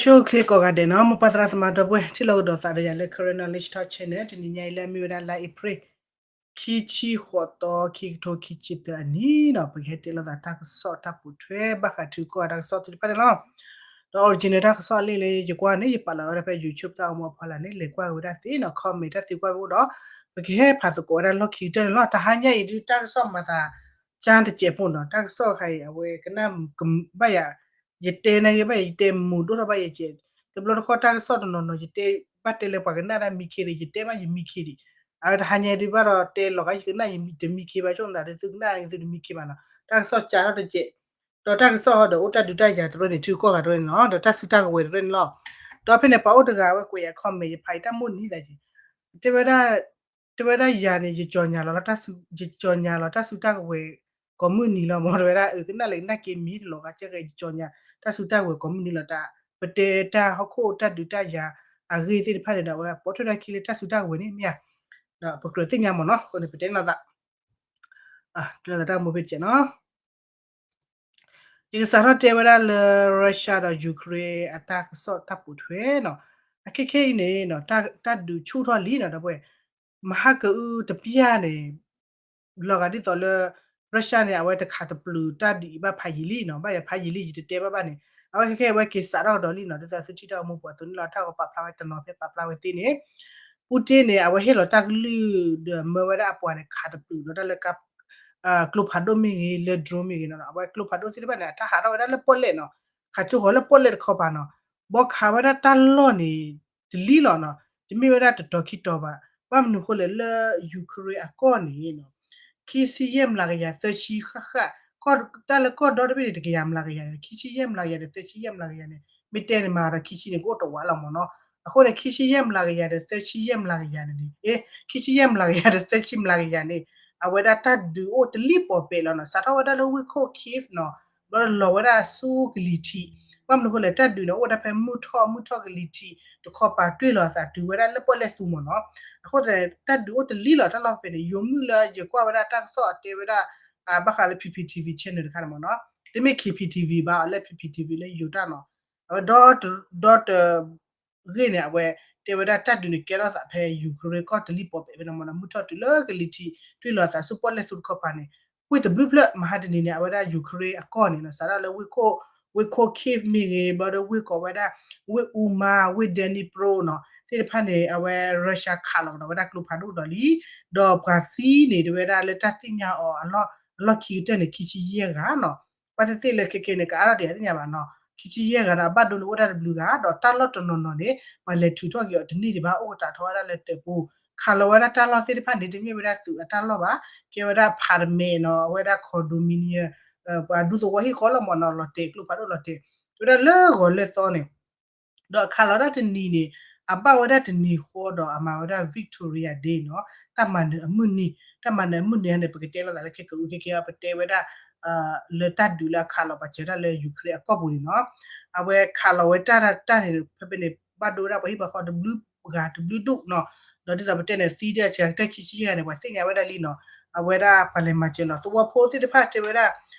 ဆိၣ်ဂ့ၤကိးဂၤဒဲးနီၤ, မိၢ်ပၢ်သရၣ်သမါဒီပုၢ်ဝဲၢ် ထံၣ်လိာ်ကဒီးသးဒီးယၤလၢ Karen Knowledge Talk Channel တနံၤညါအံၤလၢအမ့ၢ်ဝဲဒၣ်လါအ့ဖြ့ၣ် ခံဆံဃိးသီ ခံကထိခံဆံသၢအနံၤနီၤ, ပကဟဲတဲလိာ်သးတၢ်ကစီၣ်တၢ်ပိာ်ထွဲဘၣ်ဃးထံကီၢ်တၢ်ကစီၣ်သ့ၣ်တဖၣ်န့ၣ်လီၤ. ဒီး original တၢ်ကစီၣ်အလံာ်လၢယကွၢ်န့ၣ် ယပာ်လီၤဝဲဒၣ်ဖဲ YouTube တၢ်အိၣ်မူအဖီလာ်န့ၣ် လဲၤကွၢ်ဝဲဒၣ်သ့နီၤ, comment တၢ်သံကွၢ်ဖဲအိၣ်ဒီး ပကဟဲဖးသကိးဝဲဒၣ်လီၢ်ခံကတၢၢ်န့ၣ်လီၤ. တဟါညါအံၤဒုး တၢ်ကစီၣ်မၤသး ကၠါတစဲးဖိနီၤ, တၢ်ကစီၣ်ခါအံၤ အဝဲကနၣ်ဘၣ်ယၤ ယတဲန့ၣ်ဂ့ၤဘၣ်ယၤ ယတဲမူဒိၣ်ထီၣ်ဘၣ်ယၤကဲး, တဘျီတခီၣ်တၢ်ကစီၣ်တနီၤနီၤ ယတဲဘၣ်တဲလၢပှၤကနၣ်တၢ်မံခ့ဒီး ယတဲဘၣ်ယမံခ့ဒံး, အဝဲတဟါညါဒုးဘၣ်ဒီးတဲလီၤဂာ်ယကနၣ်ယတမံခ့ဘၣ် ဆိကမိၣ်သးဒီး သုကနၣ်န့ၣ်သုတမံခ့ဘၣ်နီၤ, တၢ်ကစီၣ်ကၠါထီၣ်တစဲး, ဒီးတၢ်ကစီၣ်ဟီဒီးအိၣ်တၢ်ဒုးတၢ်ယၤတရၢန့ၣ် ထံကီၢ်ဂၤတရၢန့ၣ်လီၤ, ဒီးတၢ်စုတၢ်ကဝဲၤတရၢန့ၣ်လီၤ. ဒီးဖဲန့ၣ် ပှၤအိၣ်တဂၤအဝဲကွဲးယၤ comment ယဖးအံၤတၢ်မိၣ်နံၤသးက့ၤ, တဲဝဲဒၣ် တဲဝဲဒၣ်ယၤန့ၣ် ယကၠီညါလီၤ ယကၠီညါလီၤ တၢ်စုတၢ်ကဝဲၤကိးမုၢ်နံၤလီၤမၢ်, တဲဝဲဒၣ် အကနၣ်လဲၣ်ကနၣ်က့ၤမံၤတလီၤဂာ်ကဲကဲ ယကၠီညါ တၢ်စုတၢ်ကဝဲၤကိးမုၢ်နံၤလီၤ, တၢ်ပတဲတၢ်ဟီၣ်ခိၣ်တၢ်ဒုးတၢ်ယၤအဂ့ၢ်သ့ၣ်တဖၣ်န့ၣ်ဒီး အဝဲပိာ်ထွဲထီၣ်ခံလၢတၢ်စုတၢ်ကဝဲၤန့ၣ်မ့ၢ်ဧါ, ဒီးပကြၢးသ့ၣ်ညါမၢ်နီၤ, အဃိန့ၣ် ပတဲလိာ်သး တၢ်လၢတၢ်မိၢ်ဖ့တစဲးနီၤ ယကစးထီၣ်တဲဝဲဒၣ်လၢ Russia ဒီး Ukraine အတၢ်ကစီၣ်တၢ်ပိာ်ထွဲနီၤ, အခဲခဲအံၤန့ၣ် တၢ်ဒုးဆူၣ်ထီၣ်လံနီၤ ဒီပုၢ်ဝဲၢ်, မဟါကအုတပျၢ်န့ၣ် လီၤဂာ်ဒ်သိးလၢ Russia န့ၣ် အဝဲတခးတပျုာ်တၢ်ဒုးအံၤဘၣ်ဖးယံာ်လံနီၤ, ဘၣ်ယၤဖးယံာ်လံ ယတတဲဘၣ်ဘၣ်န့ၣ် အဝဲခဲခဲအဝဲက့ၤစးထီၣ်ကဒီးလံနီၤ, ဒ်သိးသုထံၣ်တၢ်အိၣ်မူပှၤအသိးန့ၣ်လီၤ, တၢ်ကပာ်ဖျါဝဲတနီၤဖဲပာ်ဖျါဝဲသ့န့ၣ် Putin န့ၣ် အဝဲဟ့ၣ်လီၤတၢ်ကလုၢ်ဒီးမၢဝဲဒၣ်အပှၤန့ၣ် ခးတပျုာ်ဒီးတၢ်လၢ ကျိဖးဒိၣ်မ့ၢ်ဂ့ၤ လၢ drone မ့ၢ်ဂ့ၤနီၤ, အဝဲကျိဖးဒိၣ်သ့ၣ်တဖၣ်န့ၣ် အတၢ်ဟးထီၣ်ဝဲဒၣ်လၢပီၣ်လဲၣ်နီၤ, ခးကၠိဃီၤလၢပီၣ်လဲၣ်တခီပၤနီၤ, ဘီခးဝဲဒၣ်တၢ်လီၢ်န့ၣ် တလံလီၤနီၤ, တမ့ၢ်ဝဲဒၣ်တတီၤခံတီၤဘၣ်, ဘၣ်မနုၤဃိလဲၣ်လၢ Ukraine အကီၢ်န့ၣ်နီၤ, ခံဆံယဲၢ်မျးကယၤ သၢဆံဃၣ်ဃၣ်, တၢ်လၢကီၢ်ဒီတဘ့ၣ်န့ၣ် တကယၤမျးကယၤန့ၣ် ခံဆံယဲၢ်မျးကယၤဒီး သၢဆံယဲၢ်မျးကယၤန့ၣ် မ့ၢ်တဲန့ၣ်မၤဒီး ခံဆံန့ၣ် ကအိၣ်တဝးလီၤမၢ်နီၤ, အဃိန့ၣ် ခံဆံယဲၢ်မျးကယၤဒီး သၢဆံယဲၢ်မျးကယၤန့ၣ်န့ၣ် အ့ ခံဆံယဲၢ်မျးကယၤဒီး သၢဆံမျးကယၤန့ၣ် အဝဲဒၣ်တၢ်ဒုးအိၣ်တလံၣ်ပီၤပဲာ်လီၤနီၤ, စးထီၣ်ဝဲဒၣ်လၢဝ့ၢ်ခိၣ် Kyiv နီၤ, ဘျီလီၤဝဲဒၣ်ဆူကလံၤထံး, ဘၣ်မနုၤဃိလဲၣ် တၢ်ဒုးန့ၣ် အိၣ်ဝဲဒၣ်ဖဲမုၢ်ထီၣ် မုၢ်ထီၣ်ကလံၤထံးတခီပၤ တွ့ၢ်လီၤအသးတုၤဝဲဒၣ်လၢပီၣ်လဲၣ်သူမၢ်နီၤ, အဃိသတး တၢ်ဒုးအိၣ်တလံၣ်လီၤ တၢ်လီၢ်ဖဲန့ၣ် ယိၤမုၣ်လၢယကွၢ်ဝဲဒၣ်တၢ်ကစီၣ်အတဲဝဲဒၣ် ဘၣ်ဃးလၢ P P T V channel တခါန့ၣ်မၢ်နီၤ, တမ့ၢ် K P T V ဘၣ် လၢ P P T V လၢယိၤတၢ်နီၤ, အဝဲ ဒီတဂ့ၢ်န့ၣ် အဝဲတဲဝဲဒၣ်တၢ်ဒုးန့ၣ် ကဲထီၣ်သးဖဲ Ukraine ကီၢ်တလံၣ်ပီၤပဲာ်ဖဲန့ၣ်မၢ်နီၤ, မုၢ်ထီၣ်တုၤလၢကလံၤထံး တွ့ၢ်လီၤသးဆူပီၣ်လဲၣ်သူတခီပၤန့ၣ် ဝ့ၢ်တဘျုးဖျၢၣ် မဟါတနံၤန့ၣ် အဝဲဒၣ် Ukraine အကီၢ်န့ၣ်နီၤ, စးထီၣ်လၢဝ့ၢ်ခိၣ် ဝ့ၢ်ခိၣ် Kyiv မ့ၢ်ဂ့ၤ ဘျီဒီးဝ့ၢ်ကိးဝဲဒၣ် ဝ့ၢ် Uman ဝ့ၢ် Dnipro နီၤ သ့ၣ်တဖၣ်န့ၣ် အဝဲ Russia ခးလီၤကဒီးဝဲဒၣ်ကျိဖးဒိၣ်ဒီးလံ, ဒီးပှၤသံန့ၣ် တဲဝဲဒၣ်လၢတၢ်သ့ၣ်ညါအီၤ အလီၢ်ခံကတၢၢ်န့ၣ် ခံဆံယဲၢ်ဂၤနီၤ, ဘၣ်သ့ၣ်သ့ၣ်လၢခဲခဲန့ၣ် ကအါထီၣ်ဒံးအသ့ၣ်ညါဘၣ်နီၤ, ခံဆံယဲၢ်ဂၤဒီး အဘၣ်ဒိန့ၣ်အိၣ်ဝဲဒၣ်တဘျုးဂၤ, ဒီးတၢ်လီၢ်တနီၤနီၤန့ၣ် ပှၤလဲၤထုးထီၣ်က့ၤအီၤတန့ၢ်ဒံးဘၣ် အိၣ်ကတးထီၣ်ဝဲဒၣ်လၢတၢးပူၤ, ခးလီၤဝဲဒၣ်တၢ်လီၢ်သ့ၣ်တဖၣ်န့ၣ် တမ့ၢ်ဝဲဒၣ်သုးအတၢ်လီၢ်ဘၣ်, ကဲဝဲဒၣ် apartment နီၤ, အဝဲဒၣ် condominium ပှၤဒူသဝီဟံၣ်ဃီလီၤမၢ်နီၤ, လီၤတဲာ်ကျိဖးဒိၣ်လီၤတဲာ်, တဲဝဲဒၣ်လၢဂီၤလၢသီန့ၣ် ဒီးအခးလီၤဝဲဒၣ်တနံၤန့ၣ် အဘၣ်ဝဲဒၣ်တနံၤဃီဒီးအမၤဝဲဒၣ် Victoria Day နီၤ, တၢ်မၤနၢၤအမုၢ်နံၤ, တၢ်မၤနၢၤအမုၢ်နံၤန့ၣ် ပကတဲလိာ်သးလၢခဲကအုခဲကဲ ပတဲဝဲဒၣ် လၢတၢ်ဒုးလၢအခးလီၤပာ်စၢၤတၢ်လၢ Ukraine အကီၢ်ပူၤန့ၣ်နီၤ, အဝဲခးလီၤဝဲတၢ်တၢ်န့ၣ် ဖဲဖဲန့ၣ် ဘၣ်ဒိဝဲဒၣ်ပှၤဟံၣ်ပှၤဃီတဘျုးဂၤတဘျုးဒူၣ်နီၤ, ဒီးဒ်သိးပတဲန့ၣ် သံတၢ်ဆဲးကတၢၢ်ခံဆံယဲၢ်ဂၤန့ၣ် ပှၤသ့ၣ်ညါဝဲဒၣ်လံနီၤ, အဝဲဒၣ်ပှၤလဲၤမၤစၢၤနီၤ, သဝီဖိသ့ၣ်တဖၣ်တဲဝဲဒၣ်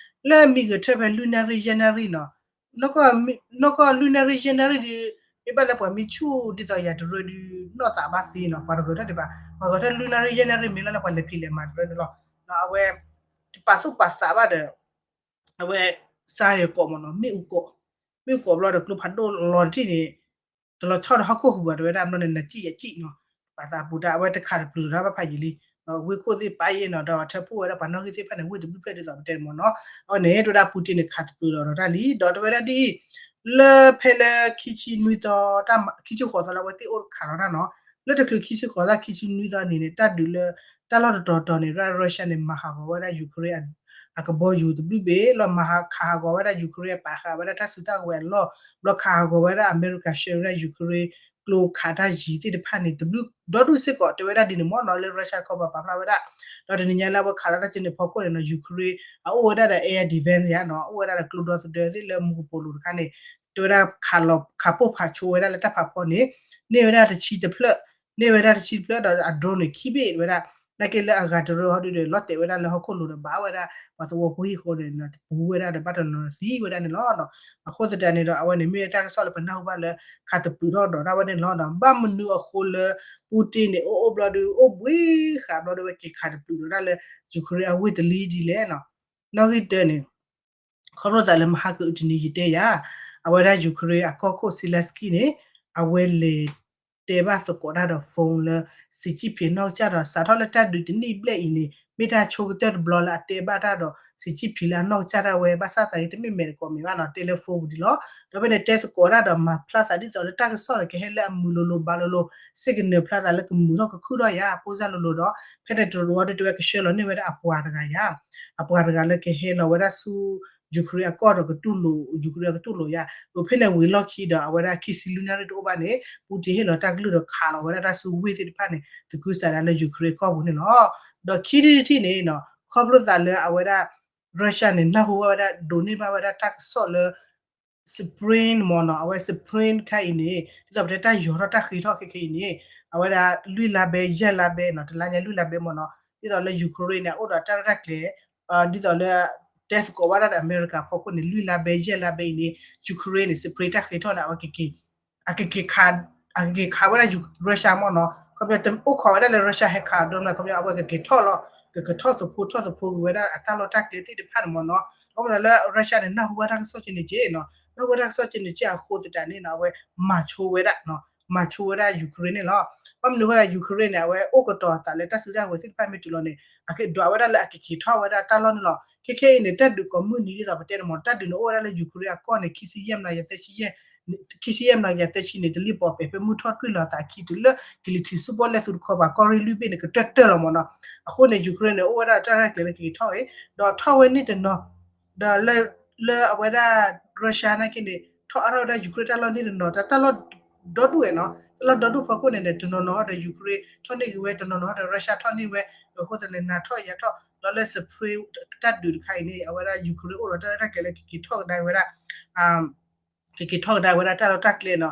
လၢမံၤဂဲၤထၢၣ်ဖဲလွံၢ်နၣ်ရံၣ်ယဲၢ်နၣ်ရံၣ်နီၤ, နီၢ်ကီၢ်လွံၢ်နၣ်ရံၣ်ယဲၢ်နၣ်ရံၣ်ဒီး မ့ၢ်ဘၣ်လၢပှၤမံဆူၣ်ဒ်သိးယၤတရၢဒီး နီၢ်သးဘၣ်သ့နီၤ, ပှၤတဂဲၤထၢၣ်ဒံးဘၣ်, ပှၤဂဲၤထၢၣ်လွံၢ်နၣ်ရံၣ်ယဲၢ်နၣ်ရံၣ်မ့ၢ်လီၤလၢပှၤလဲၤဖံးလဲၤမၤတရၢန့ၣ်လီၤ, အဝဲ တပာ်သူၣ်ပာ်သးဘၣ်ဒီး အဝဲ စါယကိးမၢ်နီၤ, မ့ၣ်အူကိး, မ့ၣ်အူကိးဘျီဒီး ကျိဖးဒိၣ်လီၤတထံၣ်န့ၣ် တလီၤဆီဒီးဟီၣ်ခိၣ်ဟူးဘၣ် တဲဝဲဒၣ် မ့ၢ်န့ၣ် နစံၣ်ယစံၣ်နီၤ, ပာ်သးပူၤတၢ် အဝဲတခးတပျုာ်တၢ်ဘၣ်ဖးယံာ်လံ, ဝ့ၢ်ခိၣ်သ့ၣ်ပာ်ယဲၢ်နီၤ, ဒီးထၢဖှိၣ်ဝဲဒၣ်ပှၤနီၣ်ဂံၢ်သ့ၣ်တဖၣ်န့ၣ် ဝ့ၢ်တဘျုးဖျၢၣ်ဒ်သိးပတဲန့ၣ်မၢ်နီၤ, အဝဲန့ၣ် တဲဝဲဒၣ် Putin န့ၣ် ခးသပျုာ်လီၤဒီးတၢ်လံ, ဒီးတဲဝဲဒၣ်ဒ်အံၤ လၢဖဲလၢခံဆံနွံသီ ခံဆံဃိးသီလၢအဝဲသ့ၣ်အိၣ်ခးလီၤတၢ်နီၤ, လၢတချုးခံဆံဃိးသီ ခံဆံနွံသီန့ၣ်န့ၣ် တၢ်ဒုးလၢ တၢ်လီၢ်တတီၤတီၤန့ၣ် Russia န့ၣ် မၤဟးဂီၤဝဲဒၣ် Ukraine အကဘီယူၤတဘျုးဘ့ၣ် လီၤမၤဟးခးဟးဂီၤဝဲဒၣ် Ukraine အပာ်ဃာ်ဝဲဒၣ်တၢ်စုတၢ်ကဝဲၤအလီၢ်, ဘျီခးဟးဂီၤဝဲဒၣ်အမဲရကၤဆှၢဝဲဒၣ် Ukraine ကျိခးတၢ်ယံၤသ့ၣ်တဖၣ်န့ၣ် တဘျုးဒီဒူၣ်စ့ၢ်ကီး တဲဝဲဒၣ်ဒ်န့ၣ်မၢ်နီၤ လၢ Russia တခီပၤပာ်ဖျါဝဲဒၣ်, ဒီးတနံၤညါလၢအဝဲခးလီၤတၢ်ကဲန့ၣ် ဖီခိၣ်န့ၣ်နီၤ Ukraine အအိၣ်ဝဲဒၣ်ဒီး air defense ယါနီၤ အိၣ်ဝဲဒၣ်ဒီးကျိဒီသဒၢသ့ၣ်လၢမူကပိာ်လိၤတခါန့ၣ် တဲဝဲဒၣ်ခးလီၤခးပိၢ်ဖးဆိဝဲဒၣ်လၢတၢ်ဖးဖီန့ၣ် န့ၢ်ဝဲဒၣ်တဆံတဖျၢၣ်, န့ၢ်ဝဲဒၣ်တဆံတဖျၢၣ်ဒီးအ drone န့ၣ် ခံဘ့ၣ်ဝဲဒၣ် နာ်က့လၢအဂၤတရၢဟီဒုဒီး လီၤတဲာ်ဝဲဒၣ်လၢဟီၣ်ခိၣ်လိၤဒီး ဘၣ်ဝဲဒၣ် ပှၤသဝီဖိဟံၣ်ဃီဒီး ပူၤဝဲဒၣ်ဒီး ဘၣ်တနီၤသံဝဲဒၣ်န့ၣ်လီၤ. အဃိသတးန့ၣ်ဒီး အဝဲန့ၣ်မ့ၢ်တၢ်ကစီၣ်လၢပနၢ်ဟူဘၣ်လၢ ခးတပျုးထီၣ်ဒီးဒၣ်ဝဲန့ၣ်လီၤ. ဘၣ်မနုၤအဃိလၢ Putin န့ၣ် အိၣ်အိၣ်ဘျီဒီး အိၣ်ဘှံးဃာ်ဘျီဒီး ဝဲက့ၤခးတပျုးဒီးဒၣ်လၢ Ukraine အဝ့ၢ်တလံဒ်လဲၣ်နီၤ. နီၣ်ဂံၢ်တၢန့ၣ် ခီဖျိသးလၢမဟါကအုတနံၤယတဲယၤ, အဝဲဒၣ် Ukraine အကီၢ်ခိၣ် Zelensky န့ၣ် အဝဲလဲၤတဲဘၣ်သကိးတၢ်ဒီး phone လၢ Xi Jinping နီၢ်ကစၢ်ဒီး စးထီၣ်လၢတၢ်ဒုးတနံၣ်ဘျဲၣ်အံၤန့ၣ် မ့ၢ်တၢ်ဆိကတၢၢ်တဘျီလၢအတဲဘၣ်တၢ်ဒီး Xi Jinping လၢအနီၢ်ကစၢ်ဒၣ်ဝဲ ဘၣ်ဆၣ်သးဂ့ၤတမ့ၢ်မဲာ်တကိးမဲာ်ဘၣ်နီၤ တဲလၢ phone ပူၤဒံးလီၤ. ဒီးဖဲန့ၣ်တဲသကိးတၢ်ဒီး မၤဖျါသးဒ်သိးလၢတၢ်ကစီၣ်ဒီးကဟဲလၢအမုာ်လိၤလိၤဘၣ်လိၤလိၤ စ့ၢ်ကနၢၤဖျါသးလၢကမုာ်ထီၣ်ကခုၣ်ထီၣ်ယၤ အပိၢ်စၢ်လိၤလိၤဒီး ဖဲန့ၣ်တရူးအီၤဒုတဲဝဲကဆှၢလီၤန့ၢ်ဝဲဒၣ်အပှၤတဂၤယၤ အပှၤတဂၤလၢကဟဲလီၤဝဲဒၣ်ဆူ Ukraine အကီၢ်ဒီးကတူၢ်လိာ် Ukraine အကတူၢ်လိာ်ယၤ ဒီးဖဲန့ၣ်ဝံၤလီၢ်ခံဒီး အဝဲဒၣ်ခံဆံလွံၢ်နၣ်ရံၣ်တအိၣ်ဘၣ်န့ၣ် Putin ဟ့ၣ်လီၤတၢ်ကလုၢ်ဒီးခးလီၤဝဲဒၣ်တၢ်ဆူဝ့ၢ်သ့ၣ်တဖၣ်န့ၣ် သကုၤဆးဒးလၢ Ukraine ကီၢ်ပူၤန့ၣ်လီၤ. ဒီးခံထံၣ်တထံၣ်န့ၣ်နီၤ ခီဖျိသးလၢအဝဲဒၣ် Russia န့ၣ် နၢ်ဟူဘၣ်ဝဲဒၣ်ဒိးန့ၢ်ဘၣ်ဝဲဒၣ်တၢ်ကစီၣ်လၢ Spring မ့ၢ်နီၤ အဝဲ Spring တခါအံၤန့ၣ် ဒ်သိးပတဲတၢ်ယီၤထီၣ်တၢ်ဃ့ထီၣ်ခဲခဲအံၤန့ၣ် အဝဲဒၣ်လွံၢ်လါဘဲယဲၢ်လါဘဲနီၤ တလါညါလွံၢ်လါဘဲမ့ၢ်နီၤ ဒ်သိးလၢ Ukraine န့ၣ် အအိၣ်ဒီးတၢ်ရဲၣ်တၢ်ကျဲၤ ဒ်သိးလၢ တဲသကိးဘၣ်တၢ်ဒီးအမဲရကၤဖီခိၣ်န့ၣ် လွံၢ်လါဘဲယဲၢ်လါဘဲအံၤန့ၣ် Ukraine န့ၣ် Spring တၢ်ဃ့ထီၣ်န့ၣ် အဝဲကက့ၤ အကက့ၤခး အကက့ၤခးဝဲဒၣ် Russia မ့ၢ်နီၤ ခီပညီတအိၣ်ခိးဝဲဒၣ်လၢ Russia ဟဲခးဒိၣ်မး ခီပညီအဝဲကက့ၤထီၣ်လီၤ ကကထီၣ်သဖှိထီၣ်သဖှိက့ၤဝဲဒၣ်အတၢ်လီၢ်တၢ်ကျဲသ့ၣ်တဖၣ်န့ၣ်မ့ၢ်နီၤ အဃိသတးလၢ Russia န့ၣ် နၢ်ဟူဝဲတၢ်ကစီၣ်က့န့ၣ်က့နီၤ နၢ်ဟူဝဲတၢ်ကစီၣ်က့န့ၣ်က့အဃိသတးန့ၣ်နီၤ အဝဲမၤဆိဝဲဒၣ် မၤဆိဝဲဒၣ် Ukraine န့ၣ်လီၤ. ဘၣ်မနုၤအဃိ Ukraine န့ၣ် အဝဲအိၣ်ကတီၤအသးလၢတၢ်စုတၢ်ကဝဲၤသ့ၣ်တဖၣ်မ့ၢ်တုၤလီၤန့ၣ် အကဒွးဝဲဒၣ်လၢအကက့ၤထီၣ်ဝဲဒၣ်တၢ်လီၢ်န့ၣ်လီၤ. ခဲခဲအံၤန့ၣ် တၢ်ဒုးကိးမုၢ်နံၤဒ်သိးပတဲန့ၣ်မ့ၢ် တၢ်ဒုးန့ၣ်အိၣ်ဝဲဒၣ်လၢ Ukraine အကီၢ်န့ၣ် ခံဆံယဲၢ်မနၤယၤသၢဆံယဲၢ် ခံဆံယဲၢ်မနၤယၤသၢဆံန့ၣ် တလံၣ်ပီၤပဲာ်ဖဲမုၢ်ထီၣ်တွံၢ်လီၤအသးအခံတုၤလၢ ကလံၤထံးဆူၣ်ဘီၣ်လဲၣ်သူတခီပၤ ကီၢ်ရ့ၣ်လွံၢ်ဘ့ၣ်န့ၣ် ကတၢၢ်တၢၢ်လီၤမ့ၢ်နီၤ. အဃိန့ၣ် Ukraine န့ၣ် အိၣ်ဝဲဒၣ်တၢ်ရဲၣ်ကျဲၤလၢကက့ၤထီၣ်အံၤ ဒီးထီၣ်ဝဲန့ၣ်တနီၤ ဒီးလၢ လၢအဝဲဒၣ် Russia နာ်က့န့ၣ် ထီၣ်အါထီၣ်ဝဲဒၣ် Ukraine တၢ်လီၢ်န့ၣ်တနီၤ တၢ်လီၢ်ဒီဒူၣ်ဝဲနီၤ တၢ်လီၢ်ဒီဒူၣ်ဖီခိၣ်န့ၣ်န့ၣ် တနီၤနီၤဒီး Ukraine ထီၣ်န့ၢ်က့ၤဝဲ တနီၤနီၤဒီး Russia ထီၣ်န့ၢ်ဝဲ အဃိသတးန့ၣ် နၤထီၣ်ယၤထီၣ် ဒီးလၢ Spring တၢ်ဒုးတခါအံၤန့ၣ် အဝဲဒၣ် Ukraine အိၣ်ဒီးတၢ်ရဲၣ်တၢ်ကျဲၤလၢကက့ၤထီၣ်ကဒါဝဲဒၣ် ကက့ၤထီၣ်ကဒါဝဲဒၣ်တၢ်လီၢ်တၢ်ကျဲနီၤ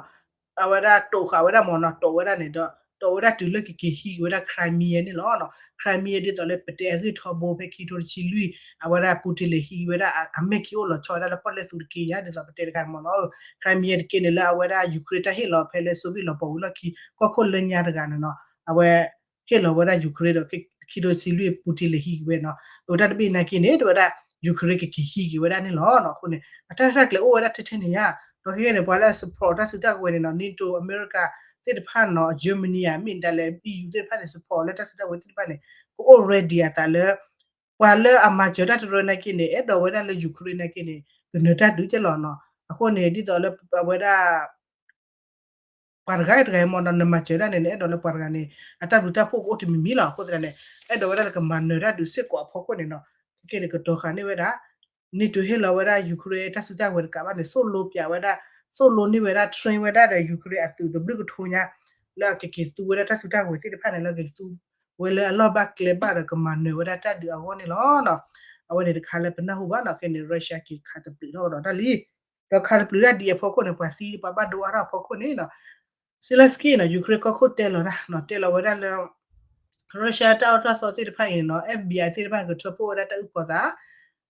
အဝဲဒၣ်တိာ်ဃာ်ဝဲဒၣ်မ့ၢ်နီၤ တိာ်ဝဲဒၣ်န့ၣ်ဒီး တိာ်ဝဲဒၣ်တုၤလၢကက့ၤဟံးက့ၤဝဲဒၣ် Crimea န့ၣ်လီၤ. Crimea ဒ်သိးလၢပတဲအဂ့ၢ်ထီဘိဖဲခံကထိတဆံလွံၢ် အဝဲဒၣ် Putin လဲၤဟံးက့ၤဝဲဒၣ် အမဲာ်ခံအိၣ်လီၤဆီဝဲဒၣ်လၢပီၣ်လဲၣ်သူတက့ယါ ဒ်သိးပတဲတခါန့ၣ်မ့ၢ်နီၤ Crimea တက့န့ၣ်လၢအဝဲဒၣ် Ukraine တၢ်ဟ့ၣ်လီၤဖဲလၢ Soviet လီၤပှီၢ်ဝံၤလီၢ်ခံ ကီၢ်ခိၣ်လၢညါတဂၤန့ၣ်နီၤ အဝဲ ဟ့ၣ်လီၤဝဲဒၣ် Ukraine ဒီး ခံကထိတဆံလွံၢ် Putin လဲၤဟံးက့ၤဝဲနီၤ အဝဲတၢ်တဘ့ၣ်နာ်က့န့ၣ် တဝဲဒၣ် Ukraine ကက့ၤဟံးက့ၤဝဲဒၣ်န့ၣ်လီၤ. အဃိန့ၣ် အတၢ်ရဲၣ်တၢ်ကျဲၤအိၣ်ဝဲဒၣ်ထဲထဲန့ၣ်ယါ ဒီးခဲကဲန့ၣ် ပှၤလၢ support တၢ်စုတၢ်ကဝဲၤန့ၣ်နီၤ NATO အမဲရကၤသ့ၣ်တဖၣ်နီၤ Germany ဧါ မ့ၢ်ဒ်လဲၣ် EU သ့ၣ်တဖၣ်န့ၣ် support လၢတၢ်စုတၢ်ကဝဲၤသ့ၣ်တဖၣ်န့ၣ် ကအိၣ် ready အသးလၢ ပှၤလၢအမၤစၢၤတၢ်တရၢနာ်က့န့ၣ် အဲၣ်ဒိးဝဲဒၣ်လၢ Ukraine နာ်က့န့ၣ် ကနၢၤတၢ်ဒုးကဲလီၤနီၤ. အဃိန့ၣ် ဒ်သိးလၢအဝဲဒၣ် ပှၤတဂၤတဂၤမ့ၢ်ဒီး နမၤစၢၤဒၣ်န့ၣ် နအဲၣ်ဒိးလၢပှၤတဂၤန့ၣ် အတၢ်ဘျုးတၢ်ဖှိၣ်ကအိၣ်တမံၤမံၤလီၤ. အဃိသတးန့ၣ် အဲၣ်ဒိးဝဲဒၣ်လၢကမၤနၢၤတၢ်ဒုးစ့ၢ်ကီးအဖီခိၣ်န့ၣ်နီၤ ခဲကဲန့ၣ် ကတီၤဃာ်န့ၢ်ဝဲဒၣ် NATO ဟ့ၣ်လီၤဝဲဒၣ် Ukraine တၢ်စုတၢ်ကဝဲၤတကးဘၣ်န့ၣ် သိၣ်လိပၠးဝဲဒၣ် သိၣ်လိန့ၢ်ဝဲဒၣ် train ဝဲဒၣ်ဒီး Ukraine အသုးတဘျုးကထိညါ လၢအကက့ၤသူဝဲဒၣ်တၢ်စုတၢ်ကဝဲၤသ့ၣ်တဖၣ်န့ၣ် လၢကက့ၤသူဝဲလၢအလီၢ်ဘၣ်ကျဲဘၣ်ဒီး ကမၤနၢၤဝဲဒၣ်တၢ်ဒုးအဂီၢ်န့ၣ်လီၤ. အဝဲန့ၣ်တခါလၢပနၢ်ဟူဘၣ်နီၤ ခဲန့ၣ် Russia က့ၤခးတပျုးထီၣ်ဒီးတၢ်လံ ဒီးခးတပျုးတၢ်ဒ်အံၤအဖီခိၣ်န့ၣ် ပှၤသံ ပှၤဘၣ်ဒိအါထီၣ်အဖီခိၣ်န့ၣ်နီၤ Zelensky နီၤ Ukraine ကီၢ်ခိၣ်တဲလီၤတၢ်နီၤ တဲလီၤဝဲဒၣ်လၢ Russia တၢ်အီၣ်တၢ်သီသ့ၣ်တဖၣ်အံၤန့ၣ်နီၤ FBI သ့ၣ်တဖၣ်န့ၣ် ကထၢဖှိၣ်ဝဲဒၣ်တၢ်အုၣ်ကီၤသး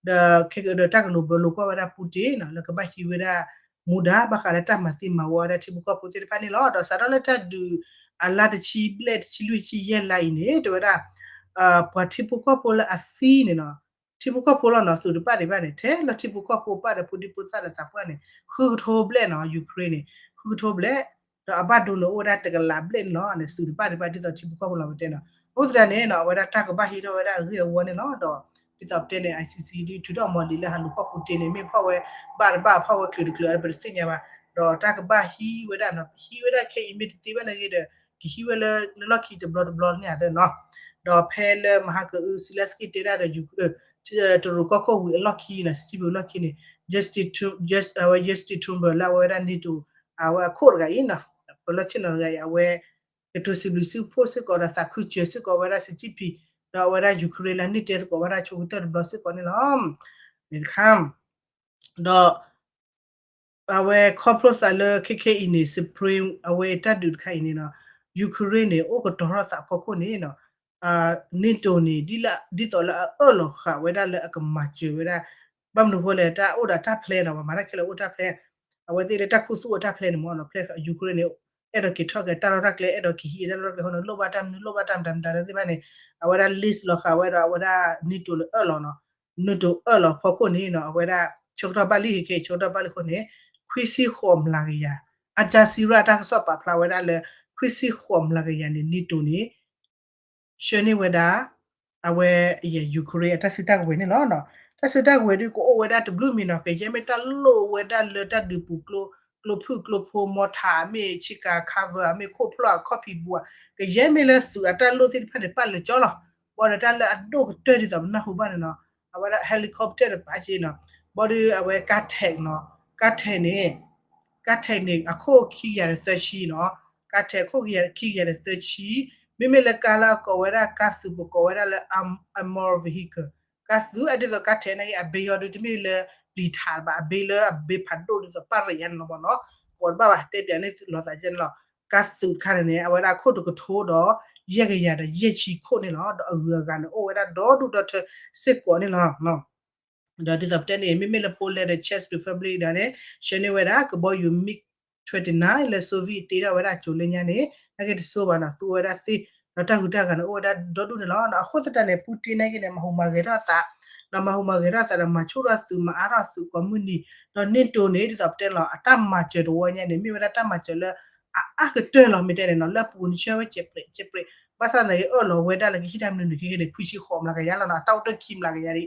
ဒီးခဲကဒီးတၢ်ကလိၤဘၢလိၤကွၢ်ဝဲဒၣ် Putin နီၤ လၢကဘၣ်ဟံးဝဲဒၣ် မူဒါ ဘၣ်ဃးလၢတၢ်မၤသံမၤဝီဝဲဒၣ်ထံဖိကီၢ်ဖိသ့ၣ်တဖၣ်န့ၣ်လီၤ. ဒီးစးထီၣ်လၢတၢ်ဒုးအလါတဆံဘျဲၣ် တဆံလွံၢ် တဆံယဲၢ်လါအံၤန့ၣ် တဲဝဲဒၣ် ပှၤထံဖိကီၢ်ဖိလၢအသံန့ၣ်နီၤ ထံဖိကီၢ်ဖိလီၤနီၤ သုးတပၣ်ဒံးဘၣ်န့ၣ် ထဲလၢထံဖိကီၢ်ဖိပၣ်ဒီးဖိဒံဖိသၣ်ဒီးသးပှၢ်န့ၣ် ဃုကထိဘျဲၣ်နီၤ Ukraine န့ၣ် ဃုကထိဘျဲၣ် ဒီးအဘၣ်ဒိန့ၣ်အိၣ်ဝဲဒၣ်တကလးဘျဲၣ်န့ၣ်လီၤန့ၣ် သုးတပၣ်ဒံးဘၣ်ဒ်သိးထံဖိကီၢ်ဖိလီၤပတဲနီၤ အဃိသတးန့ၣ်နီၤ အဝဲဒၣ်တၢ်ကဘၣ်ဟံးထီၣ်ဝဲဒၣ်အဂ့ၢ်အဝီန့ၣ်လီၤ. ဒီးဒ်သိးပတဲန့ၣ် ICC ဒုးထုးထီၣ်မီၤလံၤလၢဟးလူၤဖီၣ် Putin န့ၣ် မ့ၢ်ဖီၣ်ဝဲ ဘၣ်တဘၣ်ဖီၣ်ဝဲချုးတချုးအပတသ့ၣ်ညါဘၣ် ဒီးတၢ်ကဘၣ်ဟံးဝဲဒၣ်နီၤ ဟံးဝဲဒၣ်ခဲအံၤမ့ၢ်တသ့ဘၣ်နာ်က့ဒီး ကဟံးဝဲလၢလီၢ်ခံတဘျီတဘျီန့ၣ်အသးနီၤ ဒီးဖဲလၢမဟါကအု Zelensky တဲဒၣ်ဒီး တရူးကီၢ်ခိၣ်ဝံၤအလီၢ်ခံနီၤ စံပူၤအလီၢ်ခံန့ၣ် Justin Tru- Justin Trudeau လၢအဝဲဒၣ် NATO အဝဲအခိၣ်တဂၤအံၤနီၤ ပလီၢ်ဆ့ၣ်နီၤတဂၤအံၤ အဝဲ ကတိၤစံးဘျုးစံးဖှိၣ်စ့ၢ်ကီးဒီးသးခုစၢၤစ့ၢ်ကီးဝဲဒၣ် Xi Jinping ဒီးအဝဲဒၣ် Ukraine လၢန့ၢ်တဲသကိးဝဲဒၣ်ဆိကတၢၢ်တဘျီစ့ၢ်ကီးန့ၣ်လီၤ. န့ၣ်တခါ ဒီး အဝဲခီဖျိသးလၢခဲခဲအံၤန့ၣ် Spring အဝဲတၢ်ဒုးတခါအံၤန့ၣ်နီၤ Ukraine န့ၣ် အိၣ်ကတီၤထီၣ်သးအဖီခိၣ်န့ၣ်နီၤ NATO န့ၣ် ဒ်သိးလၢအအၢၣ်လီၤဃာ်ဝဲဒၣ်လၢအကမၤစၢၤဝဲဒၣ်, ဘၣ်မနုၤအဃိလဲၣ် တၢ်အိၣ်ဒီးတၢ် plan နီၤ, ပှၤမၤတၢ်ခဲလၢာ်အိၣ်တၢ် plan, အဝဲသ့ၣ်လၢတၢ်ခူသူၣ်အတၢ် plan န့ၣ်မ့ၢ်နီၤ, plan Ukraine န့ၣ် အဲၣ်ဒိးက့ၤထီၣ်က့ၤတၢ်လီၢ်တၢ်ကျဲ အဲၣ်ဒိးက့ၤဟံးတၢ်လီၢ်တၢ်ကျဲအဃိန့ၣ် လိၣ်ဘၣ်တၢ်မနုၤ လိၣ်ဘၣ်တၢ်မတၤမတၤသ့ၣ်တဖၣ်န့ၣ် အဝဲဒၣ် list လီၤဃာ်ဝဲဒီး အဝဲဒၣ် NATO န့ၣ်အၢၣ်လီၤနီၤ, NATO အၢၣ်လီၤဖီခိၣ်န့ၣ်နီၤ အဝဲဒၣ် ဆၢကတီၢ်ဘၣ်လံ ခဲအံၤ ဆၢကတီၢ်ဘၣ်လံအဃိန့ၣ် ခွံဆံဃိးမျးကယၤ, Al Jazeera တၢ်ကစီၣ်ပာ်ဖျါဝဲဒၣ်လၢ ခွံဆံဃိးမျးကယၤန့ၣ် NATO န့ၣ် ဆှၢန့ၢ်ဝဲဒၣ် အဝဲ Ukraine အတၢ်စုတၢ်ကဝဲၤန့ၣ်လီၤ. တၢ်စုတၢ်ကဝဲၤဒုးကအိၣ်ဝဲဒၣ်တဘျုးမံၤနီၤ, ကယဲၢ်မ့ၢ်တၢ်လိၣ်ဝဲဒၣ်လၢတၢ်ဒုးပူၤကျိ ကျိဖုၣ်ကျိဖိ mortar မ့ၢ်ဆ့ကၤ cover မ့ၢ်ခိၣ်ဖျီၣ်အခီၣ်ဖံးဘူးဧါ, ကယဲၢ်မ့ၢ်လၢသုးအတၢ်လိၣ်သ့ၣ်တဖၣ်န့ၣ် ပာ်လၢာ်ကၠီလီၤ. ဘၣ်ဒီးတၢ်လၢအဒိၣ်ကတၢၢ်ဒ်သိးပနၢ်ဟူဘၣ်န့ၣ်နီၤ, အဝဲဒၣ် helicopter တပာ်က့နီၤ, ဘၣ်ဒီးအဝဲ ကါ tank နီၤ, ကါ tank န့ၣ် ကါ tank န့ၣ် အခိၣ်ခံကယၤဒီးသၢဆံနီၤ, ကါ tank အခိၣ်ခံကယၤဒီးသၢဆံ, မ့မ့ၢ်လၢကါလၢအကိးဝဲဒၣ် ကါသုး ပကိးဝဲဒၣ်လၢ armor vehicle, ကါသုးအဒ်သိးကါ tank န့ၣ် အဘ့ၣ်အီၤဒုးတမ့ၢ်လၢ ပျံၤထးဘၣ်, အဘ့ၣ်လၢအဘ့ၣ်ဖးဒိၣ်ဒ်သိးပၣ်ရံးယါန့ၣ်လီၤမ့ၢ်နီၤ, ကိးတဘၣ်ဘၣ် တဲပၠးန့ၢ်သုလီၤသးကဲန့ၣ်လီၤ. ကါသုးတခါန့ၣ်န့ၣ် အဝဲဒၣ်အခိၣ်တကထိဒီး ယဲၢ်ကယၤဒီးယဲၢ်ဆံခိၣ်န့ၣ်လီၤ. ဒီးအဂုၤအဂၤန့ၣ် အိၣ်ဝဲဒၣ်ဒီဒူၣ်ဒီထၢစ့ၢ်ကီးန့ၣ်လီၤ. ဒီးဒ်သိးပတဲန့ၣ် မ့မ့ၢ်လၢ Poland ဒီး Czech Republic ဒီးန့ၣ် ဆှၢန့ၢ်ဝဲဒၣ်ကဘီယူၤ MiG twenty-nine လၢ Soviet တ့ထီၣ်ဝဲဒၣ်အစိၤလၢညါန့ၣ် နာ်က့တစိဘၣ်နီၤ, သူဝဲဒၣ်သ့, ဒီးတၢ်ဟူးတၢ်ဂဲၤန့ၣ် အိၣ်ဝဲဒၣ်ဒီဒူၣ်န့ၣ်လီၤ. အဃိသတးန့ၣ် Putin နာ်က့န့ၣ် မၤဟူးမၤဂဲၤထီၣ်သး, ဒီးမၤဟူးမၤဂဲၤထီၣ်သးဒီးမၤဆူၣ်ထီၣ်သုးမၤအါထီၣ်သုးကိးမုၢ်နံၤ, ဒီး NATO န့ၣ် ဒ်သိးပတဲန့ၣ်လီၤ အတၢ်မၤစၢၤတဝီညါန့ၣ် မ့ၢ်ဝဲဒၣ်တၢ်မၤစၢၤလၢ အအါကတၢၢ်လီၤ မ့ၢ်တဲန့ၣ်နီၤ, လၢအပူၤန့ၣ်ဆှၢဝဲ ကျဲးပြဲးကျဲးပြဲး, ဘၣ်ဆၣ်သနာ်က့အၢၣ်လီၤဝဲဒၣ်လၢကဟ့ၣ်တၢ်မနုၤနုၤခဲခဲန့ၣ် ခွံဆံဃိးမျးကယၤလီၤနီၤ, အတၢ်အိၣ်တၢ်ခံမျးကယၤဒ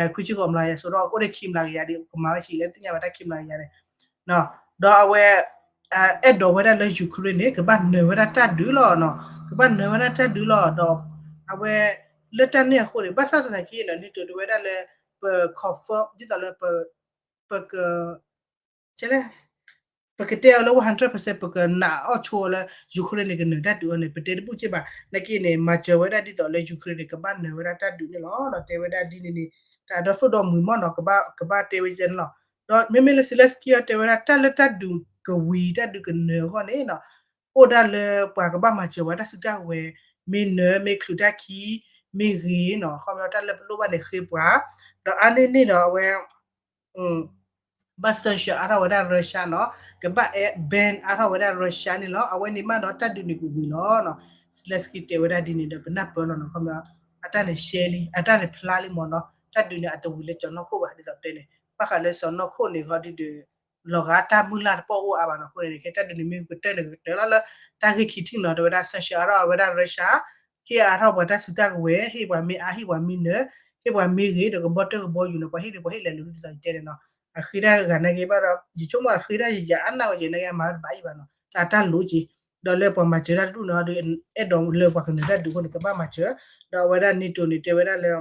ံး, ခွံဆံဃိးမျးကယၤ ဆိုတော့ အိၣ်ဒီးခံမျးကယၤဒံး ကမၤဝဲဆံးလဲၣ် သ့ၣ်ညါဘၣ်တၢ်ခံမျးကယၤန့ၣ်, ဒီးအဝဲ အဲၣ်ဒိးဝဲဒၣ်လၢ Ukraine န့ၣ် ကဘၣ်နၢၤဝဲဒၣ်တၢ်ဒုးလီၤနီၤ, ကဘၣ်နၢၤဝဲဒၣ်တၢ်ဒုးလီၤ, ဒီးအဝဲ လၢတၢ်န့ၣ်အဃိန့ၣ် ဘၣ်ဆၣ်သနာ်က့နီၤ NATO တဲဝဲဒၣ်လၢ ပ confirm ဒ်သိးလၢ ပက ကဲလဲၣ်, ပကတဲအီၤလၢ one hundred percent ပကနာ်အီၤဆိအီၤလၢ Ukraine န့ၣ် ကနၢၤတၢ်ဒုးအီၤန့ၣ် ပတဲတဘူၣ်က့ဘၣ်. နာ်က့န့ၣ် မၤစၢၤဝဲဒၣ်ဒ်သိးလၢ Ukraine န့ၣ် ကဘၣ်နၢၤဝဲဒၣ်တၢ်ဒုးန့ၣ်လီၤ. တဲဝဲဒၣ်ဒ်န့ၣ်န့ၣ် တၢ်ဒီသိၣ်ဒီမှံၤမ့ၢ်နီၤ ကဘၣ်တဲဝဲဒ်န့ၣ်လီၤ. ဒီးမ့မ့ၢ်လၢ Zelenskyy အီၤတဲဝဲဒၣ် တၢ်လၢတၢ်ဒုးကဝံၤ တၢ်ဒုးကနၢၤအဂီၢ်န့ၣ်နီၤ အိၣ်ဒၣ်လၢပှၤကဘၣ်မၤစၢၤဝဲတၢ်စုတၢ်ကဝဲၤ မ့ၢ်နၢၤ မ့ၢ်ချုးတၢ်ခံ မ့ၢ်ဂ့ၤနီၤ ခီပညီတၢ်လၢပလိၣ်ဘၣ်န့ၣ်ဃ့ပှၤ, ဒီးအါန့ၢ်န့ၣ်ဒီးအဝဲ ဘၣ် sanction အါထီၣ်ဝဲဒၣ် Russia နီၤ, ကဘၣ် ban အါထီၣ်ဝဲဒၣ် Russia န့ၣ်လီၤ. အဝဲန့ၣ်မးဒီးတၢ်ဒုးန့ၣ်ကဝံၤလီၤနီၤ. Zelenskyy တဲဝဲဒၣ်ဒ်န့ၣ်ဒီး ပနၢ်ပၢၢ်လီၤနီၤ ခီပညီ အတၢ်န့ၣ်ရှဲလံ အတၢ်န့ၣ်ဖျါလံမ့ၢ်နီၤ, တၢ်ဒုးန့ၣ်အတဝံၤလၢစီၤနီၢ်ခိၣ်ဘၣ် ဒ်သိးပတဲန့ၣ် ဘၣ်ဃးလၢစီၤနီၢ်ခိၣ်န့ၣ် ခီဒုးဒီး လီၤဂာ်တၢ်မုၢ်လၢ်တပီၢ်အိၣ်အါဘၣ်နီၤ အဃိန့ၣ် ခဲတၢ်ဒုးန့ၣ်မ့ၢ်ကတၢၢ်န့ၣ်ကတၢၢ်လီၤလၢ တၢ်ဂ့ၢ်ခံထံၣ်နီၤ တဲဝဲဒၣ် sanction အါထီၣ်ဝဲဒၣ် Russia ဟ့ၣ်အါထီၣ်ပှၤတၢ်စုတၢ်ကဝဲၤ ဟ့ၣ်ပှၤမ့ၢ်အါ ဟ့ၣ်ပှၤမ့ၢ်နၢၤ ဟ့ၣ်ပှၤမ့ၢ်ဂ့ၤ ဒီးကဘီတၢၢ်ကဘီယူၤန့ၣ် ပှၤဟ့ၣ်ဒီးပှၤဟ့ၣ်လဲၤလူၤဒ်သိးယတဲန့ၣ်နီၤ, အဃ့တၢ်ဂၤနာ်က့ဘၣ်ဒီး ယဆိကမိၣ်အဃ့တၢ်ယၤအါနၢ်ဝဲက့ၤနာ်က့ အမၤတဘၣ်အံၤဘၣ်နီၤ တၢ်တၢ်လိၤက့ၤ, ဒီးလၢပှၤမၤစၢၤတၢ်တဒူၣ်န့ၣ်ဒီး အဲၣ်ဒိးလၢပှၤကနၢၤတၢ်ဒုးအဃိန့ၣ် ကဘၣ်မၤစၢၤ, ဒီးအဝဲဒၣ် NATO န့ၣ် တဲဝဲဒၣ်လၢ